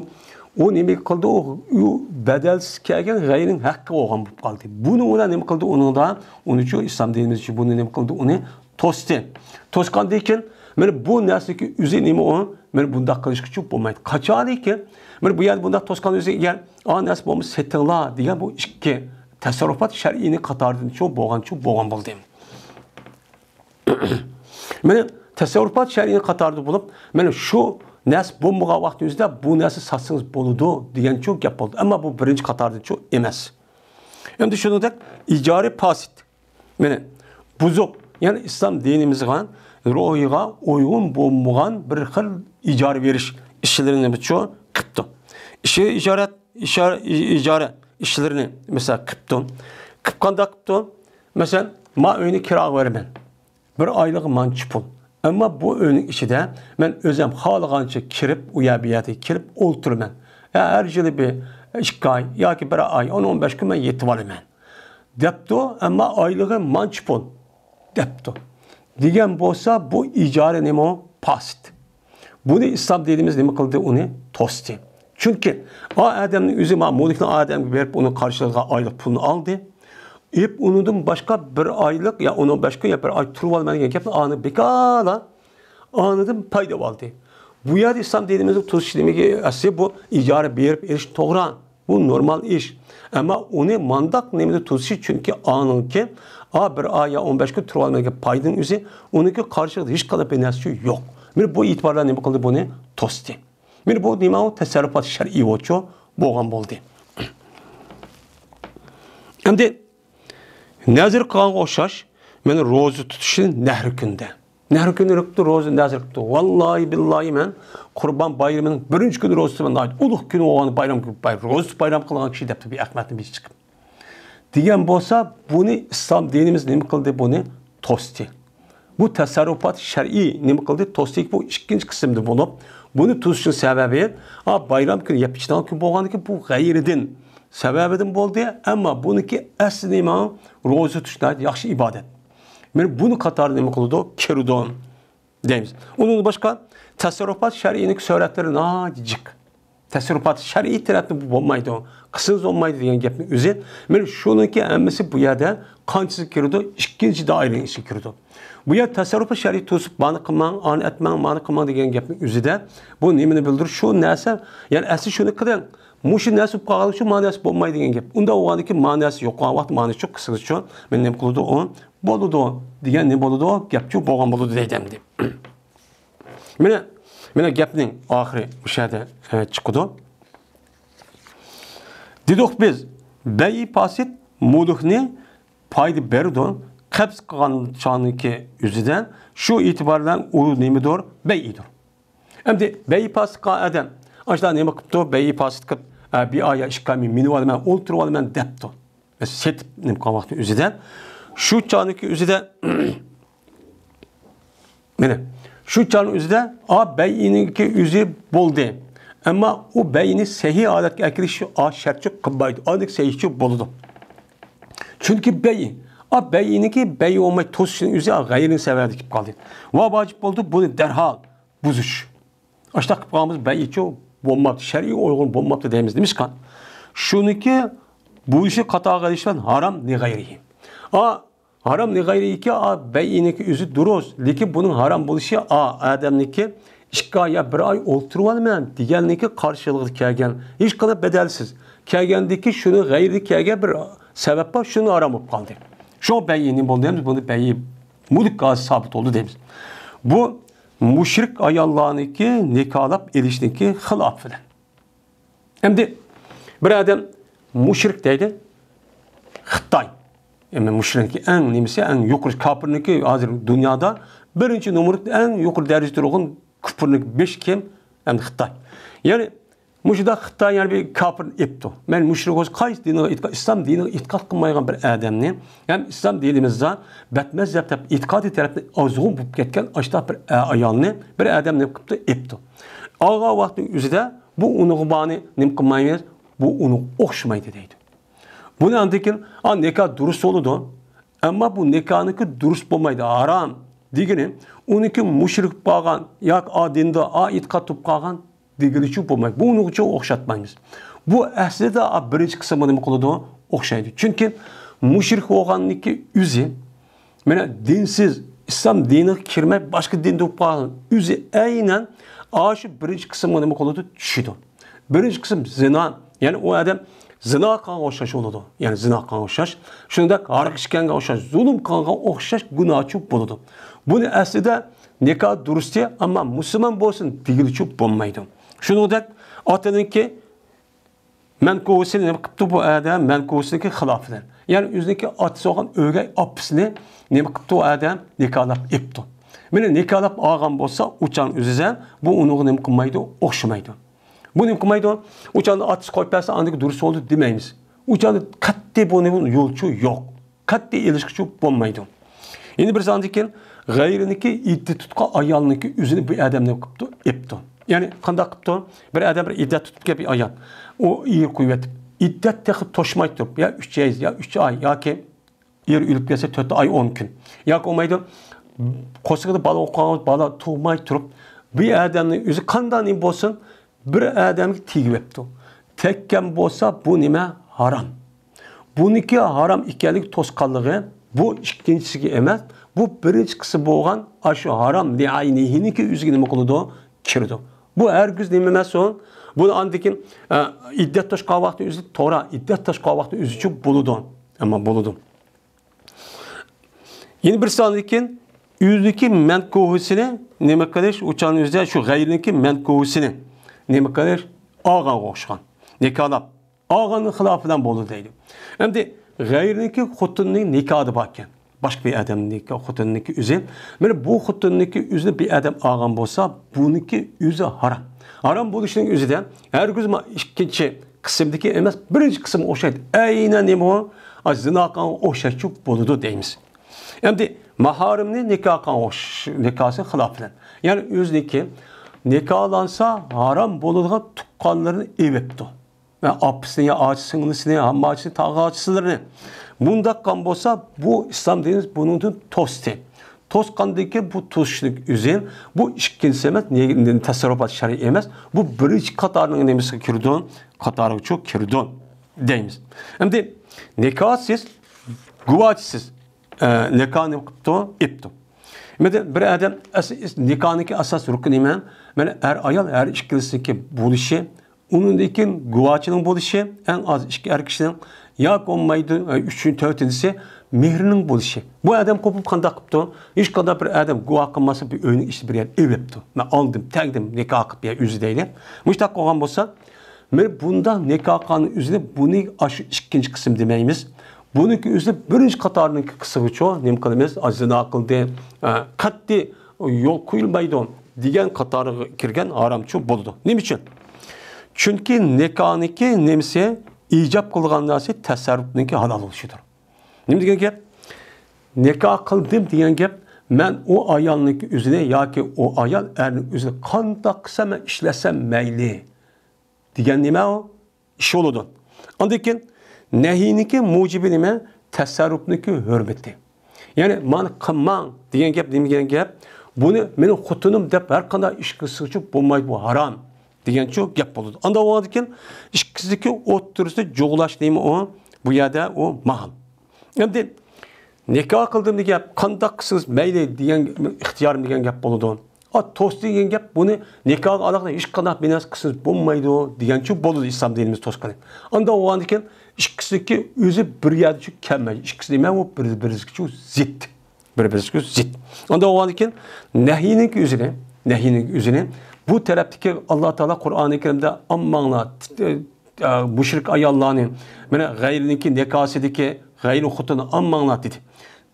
ئۇ نېمە قىلدى؟ ئۇ، ئۇ بەدەلسىز كەلگەن غەيرىنىڭ ھەققى بولغان بولۇپ قالدى. بۇنى ئۇلار نېمە قىلدى؟ ئۇنىڭدا، ئۇنىچۇ ئىسلام دىنىمىزچە بۇنى نېمە قىلدى؟ ئۇنى توستى. توسقاندىن كېيىن، مانا بۇ نەرسىنىڭكى ئۆزى نېمە ئۇ؟ مانا بۇنداق قىلىشقىچۇ بولمايدۇ. قاچانكى، مانا بۇ يەردە بۇنداق توسقان ئۆزى، يا، ئا، نەرسە بولمىسا سېتىڭلار دېگەن بۇ ئىككى تەسەررۇپات شەرئىينىڭ قاتارىدىنچۇ بولغانچۇ بولغان بولدى. مانا تەسەررۇپات شەرئىنىڭ قاتارىدا بولۇپ، مانا شۇ نەرسە بولمىغان ۋاقتىمىزدا بۇ نەرسە ساتسىڭىز بولىدۇ دېگەنچۇ گەپ بولدى. ئەمما بۇ بىرىنچى قاتاردىنچۇ ئەمەس. ئەمدى شۇنىڭدەك ئىجارە پاسىت. مانا بۇزۇق، يەنى ئىسلام دىنىمىزغا، روھىغا ئۇيغۇن بولمىغان بىر خىل ئىجارە بېرىش ئىشلىرىنى بۇچۇ قىپتۇ. ئىشى ئىجارە، ئىشارە، ئىجارە ئىشلىرىنى مەسىلەن قىپتۇ. قىپ قانداق قىپتۇ؟ مەسىلەن، ما ئۆينى كىراغا بېرىمەن. بىر ئايلىقى مانچە پۇل. ئەمما بۇ ئۆينىڭ ئىچىدە مەن ئۆزۈم خالىغانچە كىرىپ، ئۇ يەر بۇ يەردە كىرىپ ئولتۇرىمەن. ھە، ھەر يىلى بىر ئىككى ئاي ياكى بىر ئاي، ئون، ئون بەش كۈن مەن يېتىۋالىمەن. دەپتۇ، ئەمما ئايلىقى مانچە پۇل. دەپتۇ. دېگەن بولسا، بۇ ئىجارە نېمە؟ پاسىت. بۇنى ئىسلام دىنىمىز نېمە قىلدى؟ ئۇنى توستى. چۈنكى ئا ئادەمنىڭ ئۆزى ما مۇلكنى ئادەمگە بېرىپ، ئۇنىڭ قارشىلىقىغا ئايلىق پۇلنى ئالدى. ئېپ ئۇنىڭدىن باشقا بىر ئايلىق يا ئون، ئون بەش كۈن يا بىر ئاي تۇرۇۋالىمەن دېگەن گەپنى ئانى بىكارلا ئانىدىن پايدا ئالدى. بۇ يەردە ئىسلام دىنىمىزنىڭ توسۇش نېمىگە ئەسلى بۇ ئىجارە بېرىپ ئېلىش توغرا. بۇ نورمال ئىش. ئەمما ئۇنى مانداق نېمىدە توسۇشى، چۈنكى ئانىڭكى، ئا، بىر ئاي يا ئون بەش كۈن تۇرۇۋالمايدىغان پايدىنىڭ ئۆزى، ئۇنىڭكى قارشىلىقىدا ھېچقانداق بىر نەرسە يوق. مانا بۇ ئېتىباردا نېمە قىلدى؟ بۇنى توستى. مانا بۇ نېمە؟ ئۇ تەسەررۇپات شەرئىي بولچۇ بولغان بولدى. ئەمدى نەزىر قىلغانغا ئوخشاش، مانا روزا تۇتۇشنى نەھرى كۈندە. نەھرى كۈنى رىقتۇ، روزا نەزىر قىپتۇ. ۋاللاھى بىللاھى، مەن قۇربان بايرىمىنىڭ بىرىنچى كۈنى روزا تۇتىمەن، ناھايىتى ئۇلۇغ كۈنى بولغان بايرام، باي-، روزا بايرام قىلغان كىشى دەپتۇ بىر ئەخمەتنىڭ بېشى چىقىپ. دېگەن بولسا، بۇنى ئىسلام دىنىمىز نېمە قىلدى؟ بۇنى توستى. بۇ تەسەررۇپات شەرئىي نېمە قىلدى؟ توستى. بۇ ئىككىنچى قىسىمدا بولۇپ، بۇنى توسۇشنىڭ سەۋەبى، ھە، بايرام كۈنى يەپ ئىچىدىغان كۈن بولغاندىكىن، بۇ غەيرىدىن سەۋەبىدىن بولدى. ئەمما بۇنىڭكى ئەسلى نېمە؟ روزا تۇتۇش ناھايىتى ياخشى ئىبادەت. مانا بۇنى قاتارىدا نېمە قىلىدۇ؟ كىرىدۇ دەيمىز. ئۇنىڭدىن باشقا تەسەررۇپات شەرئىينىڭ سۈرەتلىرى ناھايىتى جىق. تەسەررۇپات شەرئىي تەرەپتىن بۇ بولمايدۇ، قىسىمسىز بولمايدۇ دېگەن گەپنىڭ ئۆزى. مانا شۇنىڭكى ھەممىسى بۇ يەردە قانچىسى كىرىدۇ؟ ئىككىنچى دائىرىنىڭ ئىچىگە كىرىدۇ. بۇ يەر تەسەررۇپات شەرئىي توسۇپ، مانى قىلماڭ، ئانى ئەتمەڭ، مانى قىلماڭ دېگەن گەپنىڭ ئۆزىدە بۇ نېمىنى بىلدۈرىدۇ؟ شۇ نەرسە، يەنى ئەسلى شۇنى قىلىڭ، مۇشۇ نەرسە بولۇپ قالغان ئۈچۈن ما نەرسە بولمايدۇ دېگەن گەپ. ئۇنداق بولغاندىكىن ما نەرسە يوق بولغان ۋاقىت مانى شۇ قىسقىچە مانا نېمە قىلىدۇ؟ ئۇ بولىدۇ دېگەن نېمە بولىدۇ؟ گەپچۇ بولغان بولىدۇ دەيدۇ ئەمدى. مانا، مانا گەپنىڭ ئاخىرى مۇشۇ يەردە، ئە، چىقىدۇ. دېدۇق بىز، بەيئى پاسىت مۇلۇكنى پايدا بېرىدۇ، قەبز قىلغان چاغنىڭكى ئۆزىدە، شۇ ئېتىبار بىلەن ئۇ نېمىدۇر؟ بەيئىدۇر. ئەمدى بەيئى پاسىت قىلغان ئادەم، ئاشۇنداق نېمە قىپتۇ؟ بەيئى پاسىت قىپ، ئە، بىر ئاي يا ئىككى ئاي مېنى مىنىۋالىمەن، ئولتۇرۇۋالىمەن دەپتۇ. سېتىپ نېمە قىلغان ۋاقىتنىڭ ئۆزىدە، شۇ چاغنىڭكى ئۆزىدە، مانا، شۇ چاغنىڭ ئۆزىدە، ئا، بەيئىنىڭكى ئۆزى بولدى. ئەمما ئۇ بەيئىنى سەھىھ ھالەتكە ئەكىرىش، ئا، شەرتچۇ قىلمايدۇ. ئاندىن سەھىھچۇ بولىدۇ. چۈنكى بەيئى، ئا، بەيئىنىڭكى بەيئى بولماي توسۇشنىڭ ئۆزى، ئا، غەيرىنىڭ سەۋەبىدە كېلىپ قالدى. ۋە ۋاجىپ بولدى، بۇنى دەرھال بۇزۇش. ئاشۇنداق قىلىپ قالغانبىز، بەيئىچۇ بولماپتۇ، شەرئىي ئۇيغۇن بولماپتۇ دەيمىز. نېمىشقا؟ شۇنىڭكى بۇزۇشى قاتارىغا ئېلىش بىلەن ھارام لىغەيرىھى. ئا، ھارام لىغەيرىھىكى، ئا، بەيئىنىڭكى ئۆزى دۇرۇس، لېكىن بۇنىڭ ھارام بولۇشى، ئا، ئادەمنىڭكى ئىككى ئاي يا بىر ئاي ئولتۇرۇۋالىمەن دېگەننىڭكى قارشىلىقىدا كەلگەن، ھېچقانداق بەدەلسىز كەلگەندىكى شۇنىڭ غەيرىدە كەلگەن بىر سەۋەب بار، شۇنىڭ ھارام بولۇپ قالدى. شۇ بەيئىنى بولدى، بۇنى بەيئى مۇلك ھازىر سابىت بولدى دەيمىز. بۇ مۇشرىك ئاياللارنىڭكى نىكاھلاپ ئېلىشنىڭكى خىلاپى بىلەن. ئەمدى بىر ئادەم مۇشرىك دەيدۇ، خىتاي. ئەمدى مۇشرىكنىڭكى ئەڭ نېمىسى، ئەڭ يۇقىرى كاپىرنىڭكى ھازىر دۇنيادا بىرىنچى نومۇر، ئەڭ يۇقىرى دەرىجىدە تۇرغان كۇپۇرنىڭكى بېشى كىم؟ ئەمدى خىتاي. يەنى مۇشۇنداق خىتاي يەنە بىر كاپىرنى ئېپتۇ. مەن مۇشرىك بولسا قايسى دىنغا ئېتىقاد، ئىسلام دىنىغا ئېتىقاد قىلمايدىغان بىر ئادەمنى، ھەم ئىسلام دىنىمىزدا بەتمەزھەپ دەپ ئېتىقادىي تەرەپتىن ئازغۇن بولۇپ كەتكەن ئاشۇنداق بىر ئە-، ئايالنى بىر ئادەم نېمە قىپتۇ؟ ئېپتۇ. ئالغان ۋاقىتنىڭ ئۆزىدە بۇ ئۇنىڭغا بارنى نېمە قىلمايمىز؟ بۇ ئۇنىڭغا ئوخشىمايدۇ دەيدۇ. بۇنى ئاندىن كېيىن، ئا، نىكاھ دۇرۇس بولىدۇ. ئەمما بۇ نىكاھنىڭكى دۇرۇس بولمايدۇ، ھارام دېگىنى، ئۇنىڭكى مۇشرىك بولغان ياكى ئا دىندا، ئا ئېتىقاد تۇتۇپ قالغان دېگىلىچۇ بولمايدۇ. بۇ ئۇنىڭغىچۇ ئوخشاتمايمىز. بۇ ئەسلىدە، ئا، بىرىنچى قىسىمغا نېمە قىلىدۇ؟ ئوخشايدۇ. چۈنكى مۇشرىك بولغاننىڭكى ئۆزى، مانا دىنسىز، ئىسلام دىنىغا كىرمەي، باشقا دىندا بولۇپ قالغان ئۆزى ئەينەن ئاشۇ بىرىنچى قىسىمغا نېمە قىلىدۇ؟ چۈشىدۇ. بىرىنچى قىسىم زىنا. يەنى ئۇ ئادەم زىنا قىلغانغا ئوخشاش بولىدۇ. يەنى زىنا قىلغانغا ئوخشاش. شۇنداق ھاراق ئىچكەنگە ئوخشاش، زۇلۇم قىلغانغا ئوخشاش گۇناھچۇ بولىدۇ. بۇنى ئەسلىدە نىكاھ دۇرۇستى، ئەمما مۇسۇلمان بولسۇن دېگىلىچۇ بولمايدۇ. شۇنىڭدەك ئاتىنىڭكى مەنكۇھىسىنى نېمە قىپتۇ بۇ ئادەم؟ مەنكۇھىسىنىڭكى خىلاپىدىن. يەنى ئۆزىنىڭكى ئاتىسى بولغان ئۆگەي ئاپىسىنى نېمە قىپتۇ ئۇ ئادەم؟ نىكاھلاپ ئېپتۇ. مانا نىكاھلاپ ئالغان بولسا، ئۇ چاغنىڭ ئۆزىدە بۇ ئۇنىڭغا نېمە قىلمايدۇ؟ ئوخشىمايدۇ. بۇ نېمە قىلمايدۇ؟ ئۇ چاغدا ئاتىسى قويۇپ بەرسە، ئاندىكى دۇرۇس بولدى دېمەيمىز. ئۇ چاغدا قەتئىي بۇنى يولچۇ يوق. قەتئىي ئېلىشقىچۇ بولمايدۇ. يەنە بىرسى ئاندىن كېيىن غەيرىنىڭكى ئىددە تۇتقان ئايالنىڭكى ئۆزىنى بۇ ئادەمنى قىپتۇ، ئېپتۇ. يەنى قانداق قىپتۇ؟ بىر ئادەم بىر ئىددەت تۇتۇپ كەپ بىر ئايال. ئۇ ئېرى قويۇۋېتىپ، ئىددەت تېخى توشماي تۇرۇپ، يا ئۈچ ئاي، يا ئۈچ ئاي ياكى ئېرى ئۆلۈپ كەتسە تۆت ئاي ئون كۈن. ياكى بولمايدۇ، قورسىقىدا بالا بولۇپ قالغان بالا تۇغماي تۇرۇپ، بۇ ئادەمنىڭ ئۆزى قانداق نېمە بولسۇن، بىر ئادەمگە تېگىۋېپتۇ. تەگكەن بولسا، بۇ نېمە؟ ھارام. بۇنىڭكى ھارام ئىكەنلىكى توسقانلىقى، بۇ ئىككىنچىسىگە ئەمەس، بۇ بىرىنچى قىسىم بولغان ئاشۇ ھارام لىئاينىھىنىڭكى ئۆزىگە نېمە قىلىدۇ؟ كىرىدۇ. بۇ ھەرگىز نېمە ئەمەس ئۇ. بۇنى ئاندىن كېيىن، ئە، ئىددەت توشقان ۋاقتى ئۆزى، توغرا، ئىددەت توشقان ۋاقتى ئۆزىچۇ بولىدۇ. ئەمما بولىدۇ. يەنە بىرسى ئاندىن كېيىن ئۆزىنىڭكى مەنكۇھىسىنى نېمە قىلىش، ئۇ چاغنىڭ ئۆزىدە شۇ غەيرىنىڭكى مەنكۇھىسىنى نېمە قىلىش، ئالغانغا ئوخشىغان. نىكاھلاپ ئالغاننىڭ خىلاپى بىلەن بولىدۇ دەيدۇ. ئەمدى غەيرىنىڭكى خوتۇنىنىڭ نىكاھىدا باركەن. باشقا بىر ئادەمنىڭ خوتۇنىنىڭكى ئۆزى. مانا بۇ خوتۇننىڭكى ئۆزىنى بىر ئادەم ئالغان بولسا، بۇنىڭكى ئۆزى ھارام. ھارام بولۇشنىڭ ئۆزىدە ھەرگىز ما ئىككىنچى قىسىمدىكى ئەمەس، بىرىنچى قىسىمغا ئوخشايدۇ. ئەينەن نېمە ئۇ؟ ئا، زىنا قىلغانغا ئوخشاشچۇ بولىدۇ دەيمىز. ئەمدى مەھارىمنى نىكاھ قىلغان ئوخش-، نىكاھسى خىلاپىدىن. يەنى ئۆزىنىڭكى نىكاھلانسا ھارام بولىدىغان تۇغقانلىرىنى ئېۋەپتۇ. ۋە ئاپىسىنى يا ئاچا سىڭلىسىنى، ھامماچىسىنى، تاغاچىسىلىرىنى. مۇنداق قىلغان بولسا، بۇ ئىسلام دىنىمىز بۇنىڭدىن توستى. توسقاندىن كېيىن بۇ توسۇشنىڭ ئۆزى، بۇ ئىككىنچىسى ئەمەس، نى-، نى-، تەسەررۇپات شەرئىي ئەمەس، بۇ بىرىنچى قاتارنىڭ نېمىسىگە كىرىدۇ؟ قاتارىغىچۇ كىرىدۇ دەيمىز. ئەمدى نىكاھسىز، گۇۋاچىسىز، ئە، نىكاھ نېمە قىپتۇ؟ ئېپتۇ. ئەمدى بىر ئادەم ئەس-، ئەس-، نىكاھنىڭكى ئاساس رۇكنى نېمە؟ مانا ئەر ئايال ھەر ئىككىلىسىنىڭكى بولۇشى، ئۇنىڭدىن كېيىن گۇۋاچىنىڭ بولۇشى، ئەڭ ئاز ئىككى ئەر كىشىنىڭ ياكى بولمايدۇ، ئۈچىنچى، تۆتىنچىسى مېھرىنىڭ بولۇشى. بۇ ئادەم قوپۇپ قانداق قىپتۇ؟ ھېچقانداق بىر ئادەم گۇۋاھ قىلماسا، بىر ئۆينىڭ ئىچىدە بىر يەر ئېۋەپتۇ. مەن ئالدىم، تەگدىم، نىكاھ قىلىپ يا ئۆزى دەيلى. مۇشۇنداق قىلغان بولسا، مانا بۇنداق نىكاھ قىلغان ئۆزىنى بۇنى ئاشۇ ئىككىنچى قىسىم دېمەيمىز. بۇنىڭكى ئۆزى بىرىنچى قاتارنىڭكى قىسمىغىچۇ نېمە قىلىمىز؟ ئا، زىنا قىلدى، ئا، قەتئىي يول قويۇلمايدۇ دېگەن قاتارغا كىرگەن ھارامچۇ بولىدۇ. نېمە ئۈچۈن؟ چۈنكى نىكاھنىڭكى نېمىسى ئىجاب قىلغان نەرسە تەسەررۇپنىڭكى ھالال بولۇشىدۇر. نېمە دېگەن گەپ؟ نىكاھ قىلدىم دېگەن گەپ، مەن ئۇ ئايالنىڭكى ئۆزىنى ياكى ئۇ ئايال ئەرنىڭ ئۆزىنى قانداق قىلسام مەن ئىشلەتسەم مەيلى دېگەن نېمە ئۇ؟ ئىش بولىدۇ. ئاندىن كېيىن نەھىينىڭكى مۇجىبى نېمە؟ تەسەررۇپنىڭكى ھۆرمىتى. يەنى مانا قىلماڭ دېگەن گەپ نېمە دېگەن گەپ؟ بۇنى مېنىڭ خوتۇنۇم دەپ ھەر قانداق ئىش قىلسىچۇ بولمايدۇ، بۇ ھارام دېگەنچۇ گەپ بولىدۇ. ئانداق بولغاندىن كېيىن ئىككىسىدىكى ئوتتۇرىسىدا جۇغلاش نېمە ئۇ؟ بۇ يەردە ئۇ ماھال. ئەمدى نىكاھ قىلدىم دېگەن گەپ، قانداق قىلسىڭىز مەيلى دېگەن ئىختىيارىم دېگەن گەپ بولىدۇ. ئا، توستى دېگەن گەپ، بۇنى نىكاھقا ئالاقىلىق ھېچقانداق بىر نەرسە قىلسىڭىز بولمايدۇ دېگەنچۇ بولىدۇ ئىسلام دىنىمىز توسقىنى. ئانداق بولغاندىن كېيىن ئىككىسىنىڭكى ئۆزى بىر يەردىچۇ كەلمەيدۇ. ئىككىسى نېمە؟ ئۇ بىر-، بىرىسىگىچۇ زىت. بىر-، بىرىسىگە زىت. ئانداق بولغاندىن كېيىن نەھىينىڭكى ئۆزىنى، نەھىينىڭكى ئۆزىنى بۇ تەرەپتىكى ئاللا تائالا قۇرئانى كەرىمدە ئامماڭلار، ئە، مۇشرىك ئاياللارنى، مانا غەيرىنىڭكى نىكاھسىدىكى غەيرى خوتۇننى ئامماڭلار دېدى.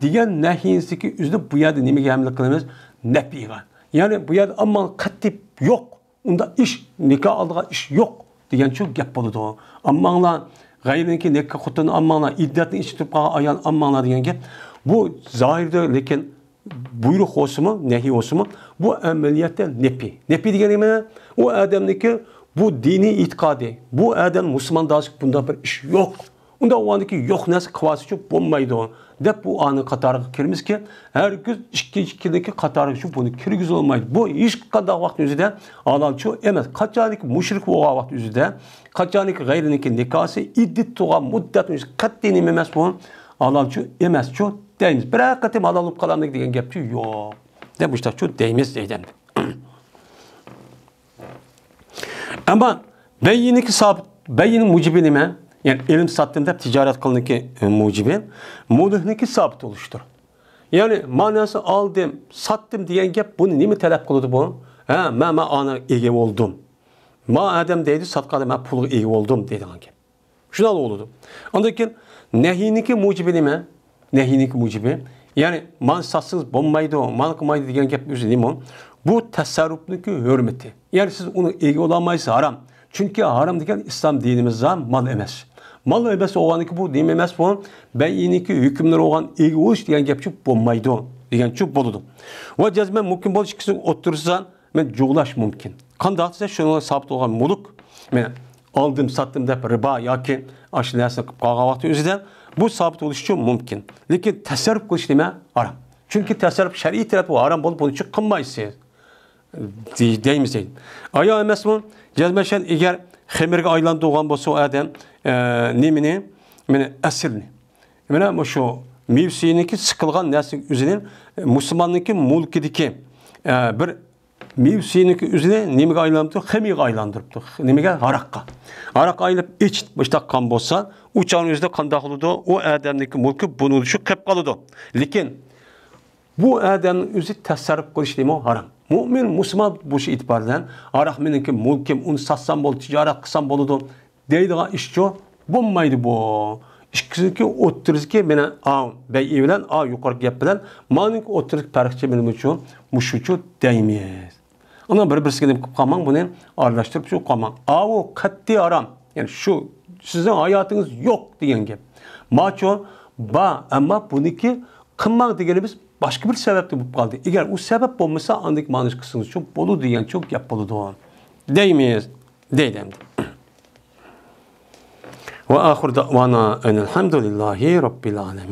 دېگەن نەھيىسىدىكى ئۆزىنى بۇ يەردە نېمىگە ھەملە قىلىمىز؟ نەپيغا. يەنى بۇ يەردە ئامماڭ قەتئىي يوق. ئۇنداق ئىش، نىكاھ ئالدىغان ئىش يوق دېگەنچۇ گەپ بولىدۇ. ئامماڭلار، غەيرىنىڭكى نىكاھ خوتۇننى ئامماڭلار، ئىددەتنىڭ ئىچىدە تۇرۇپ قالغان ئايال ئامماڭلار دېگەن گەپ. بۇ زاھىردا لېكىن بۇيرۇق بولسىمۇ، نەھىي بولسىمۇ، بۇ ئەمەلىيەتتە نەپى. نەپى دېگەن نېمە؟ ئۇ ئادەمنىڭكى بۇ دىنىي ئېتىقادى، بۇ ئادەم مۇسۇلمان داسىكى بۇنداق بىر ئىش يوق. ئۇنداق بولغاندىكى يوق نەرسە قىلىۋالسىچۇ بولمايدۇ، دەپ بۇ ئانىڭ قاتارىغا كىرىمىزكى، ھەرگىز ئىككىنچى كىشىنىڭكى قاتارىغىچۇ بۇنى كىرگۈزۈۋالمايدۇ. بۇ ھېچقانداق ۋاقىتنىڭ ئۆزىدە ھالالچۇ ئەمەس. قاچانكى مۇشرىك بولغان ۋاقىت ئۆزىدە، قاچانكى غەيرىنىڭكى نىكاھسى ئىددىتى تۇرغان مۇددەتنىڭ ئۆزىدە قەتئىي نېمە ئەمەس بۇ؟ ھالالچۇ ئەمەسچۇ دەيمىز. بىرەر قېتىم ھالال بولۇپ قالامدۇ دېگەن گەپچۇ يوق، دەپ مۇشتاقچۇ دەيمىز دەيدۇ ئەمدى. ئەمما بەيئىنىڭكى سابىت، بەيئىنىڭ مۇجىبى نېمە؟ يەنى ئېلىم ساتتىم دەپ تىجارەت قىلنىكى مۇجىبى مۇلھنىڭكى سابىت بولۇشتۇر. يەنى مەن نەرسە ئالدىم، ساتتىم دېگەن گەپ بۇنى نېمە تەلەپ قىلىدۇ بۇ؟ ھە، مەن، مەن ئانا ئىگە بولدۇم. ما ئادەم دەيدۇ، ساتقاندا مەن پۇلغا ئىگە بولدۇم دەيدىغان گەپ. شۇنداق بولىدۇ. ئاندىن كېيىن نەھيىنىڭكى مۇجىبى نېمە؟ نەھيىنىڭكى مۇجىبى، يەنى مانا ساتسىڭىز بولمايدۇ، مانا قىلمايدۇ دېگەن گەپ ئۆزى نېمە؟ بۇ تەسەررۇپنىڭكى ھۆرمىتى. يەنى سىز ئۇنىڭ ئىگە بولالمايسىز، ھارام. چۈنكى ھارام دېگەن ئىسلام دىنىمىزدا مال ئەمەس. مال ئەمەس بولغاندىكى بۇ نېمە ئەمەس بۇ؟ بەيئىنىڭكى ھۆكۈملىرى بولغان ئىگە بولۇش دېگەن گەپچۇ بولمايدۇ دېگەنچۇ بولىدۇ. ۋە جەزمەن مۇمكىن بولۇش ئىككىسىنىڭ ئوتتۇرىسىدا مەن جۇغلاش مۇمكىن. قانداق دېسە، شۇنىڭغا سابىت بولغان مۈلۈك، مەن ئالدىم، ساتتىم دەپ رىبا ياكى ئاشۇ نەرسىنى قىلىپ قالغان ۋاقتى ئۆزىدە بۇ سابىت بولۇشىچۇ مۇمكىن. لېكىن تەسەررۇپ قىلىش نېمە؟ ھارام. چۈنكى تەسەررۇپ شەرئىي تەرەپ ھارام بولۇپ، بۇنى چۈ قىلمايسىز دېي-، دەيمىز دەيدۇ. ئايا ئەمەسمۇ؟ جەزمەن ئەگەر خېمىرگە ئايلاندۇرغان بولسا ئۇ ئادەم، ئە، نېمىنى؟ مانا ئەسىرنى. مانا مۇشۇ مېۋىسىنىڭكى سىقىلغان نەرسىنىڭ ئۆزىنى، ئە، مۇسۇلماننىڭكى مۈلكىدىكى، ئە، بىر مېۋىسىنىڭكى ئۆزىنى نېمىگە ئايلاندۇرۇپتۇ؟ خېمىرغا ئايلاندۇرۇپتۇ. نېمىگە؟ ھاراققا. ھاراق ئايلىنىپ ئىچىپ مۇشتاق قىلغان بولسا، ئۇ چاغنىڭ ئۆزىدە قانداق بولىدۇ؟ ئۇ ئادەمنىڭكى مۈلكى بۇنىڭدىن چۈ قېلىپ قالىدۇ. لېكىن بۇ ئادەمنىڭ ئۆزى تەسەررۇپ قىلىش نېمە؟ ھارام. مۆمىن، مۇسۇلمان بولۇش ئېتىبارى بىلەن ھاراق مېنىڭكى مۈلكۈم، ئۇنى ساتسام بولىدۇ، تىجارەت قىلسام بولىدۇ دەيدىغان ئىشچۇ بولمايدۇ بۇ. ئىككىسىنىڭكى ئوتتۇرىسىدىكى مانا ئاۋۇ بەيئى بىلەن ئاۋۇ يۇقىرىقى گەپ بىلەن مانىڭكى ئوتتۇرىدىكى پەرقچە مېنىڭچۇ مۇشۇچۇ دەيمىز. ئانا بىر-بىرسىگە نېمە قىلىپ قالماڭ، بۇنى ئارىلاشتۇرۇپ شۇ قالماڭ. ئاۋۇ قەتئىي ھارام. يەنى شۇ سىزنىڭ ھاياتىڭىز يوق دېگەن گەپ. ماچۇ بار، ئەمما بۇنىڭكى قىلماڭ دېگىنىمىز باشقا بىر سەۋەبتىن بولۇپ قالدى. ئەگەر ئۇ سەۋەب بولمىسا، ئاندىن مانا شۇ قىلسىڭىزچۇ بولىدۇ دېگەنچۇ گەپ بولىدۇ. دەيمىز. دەيدۇ ئەمدى. وآخر دعوانا أن الحمد لله رب العالمين.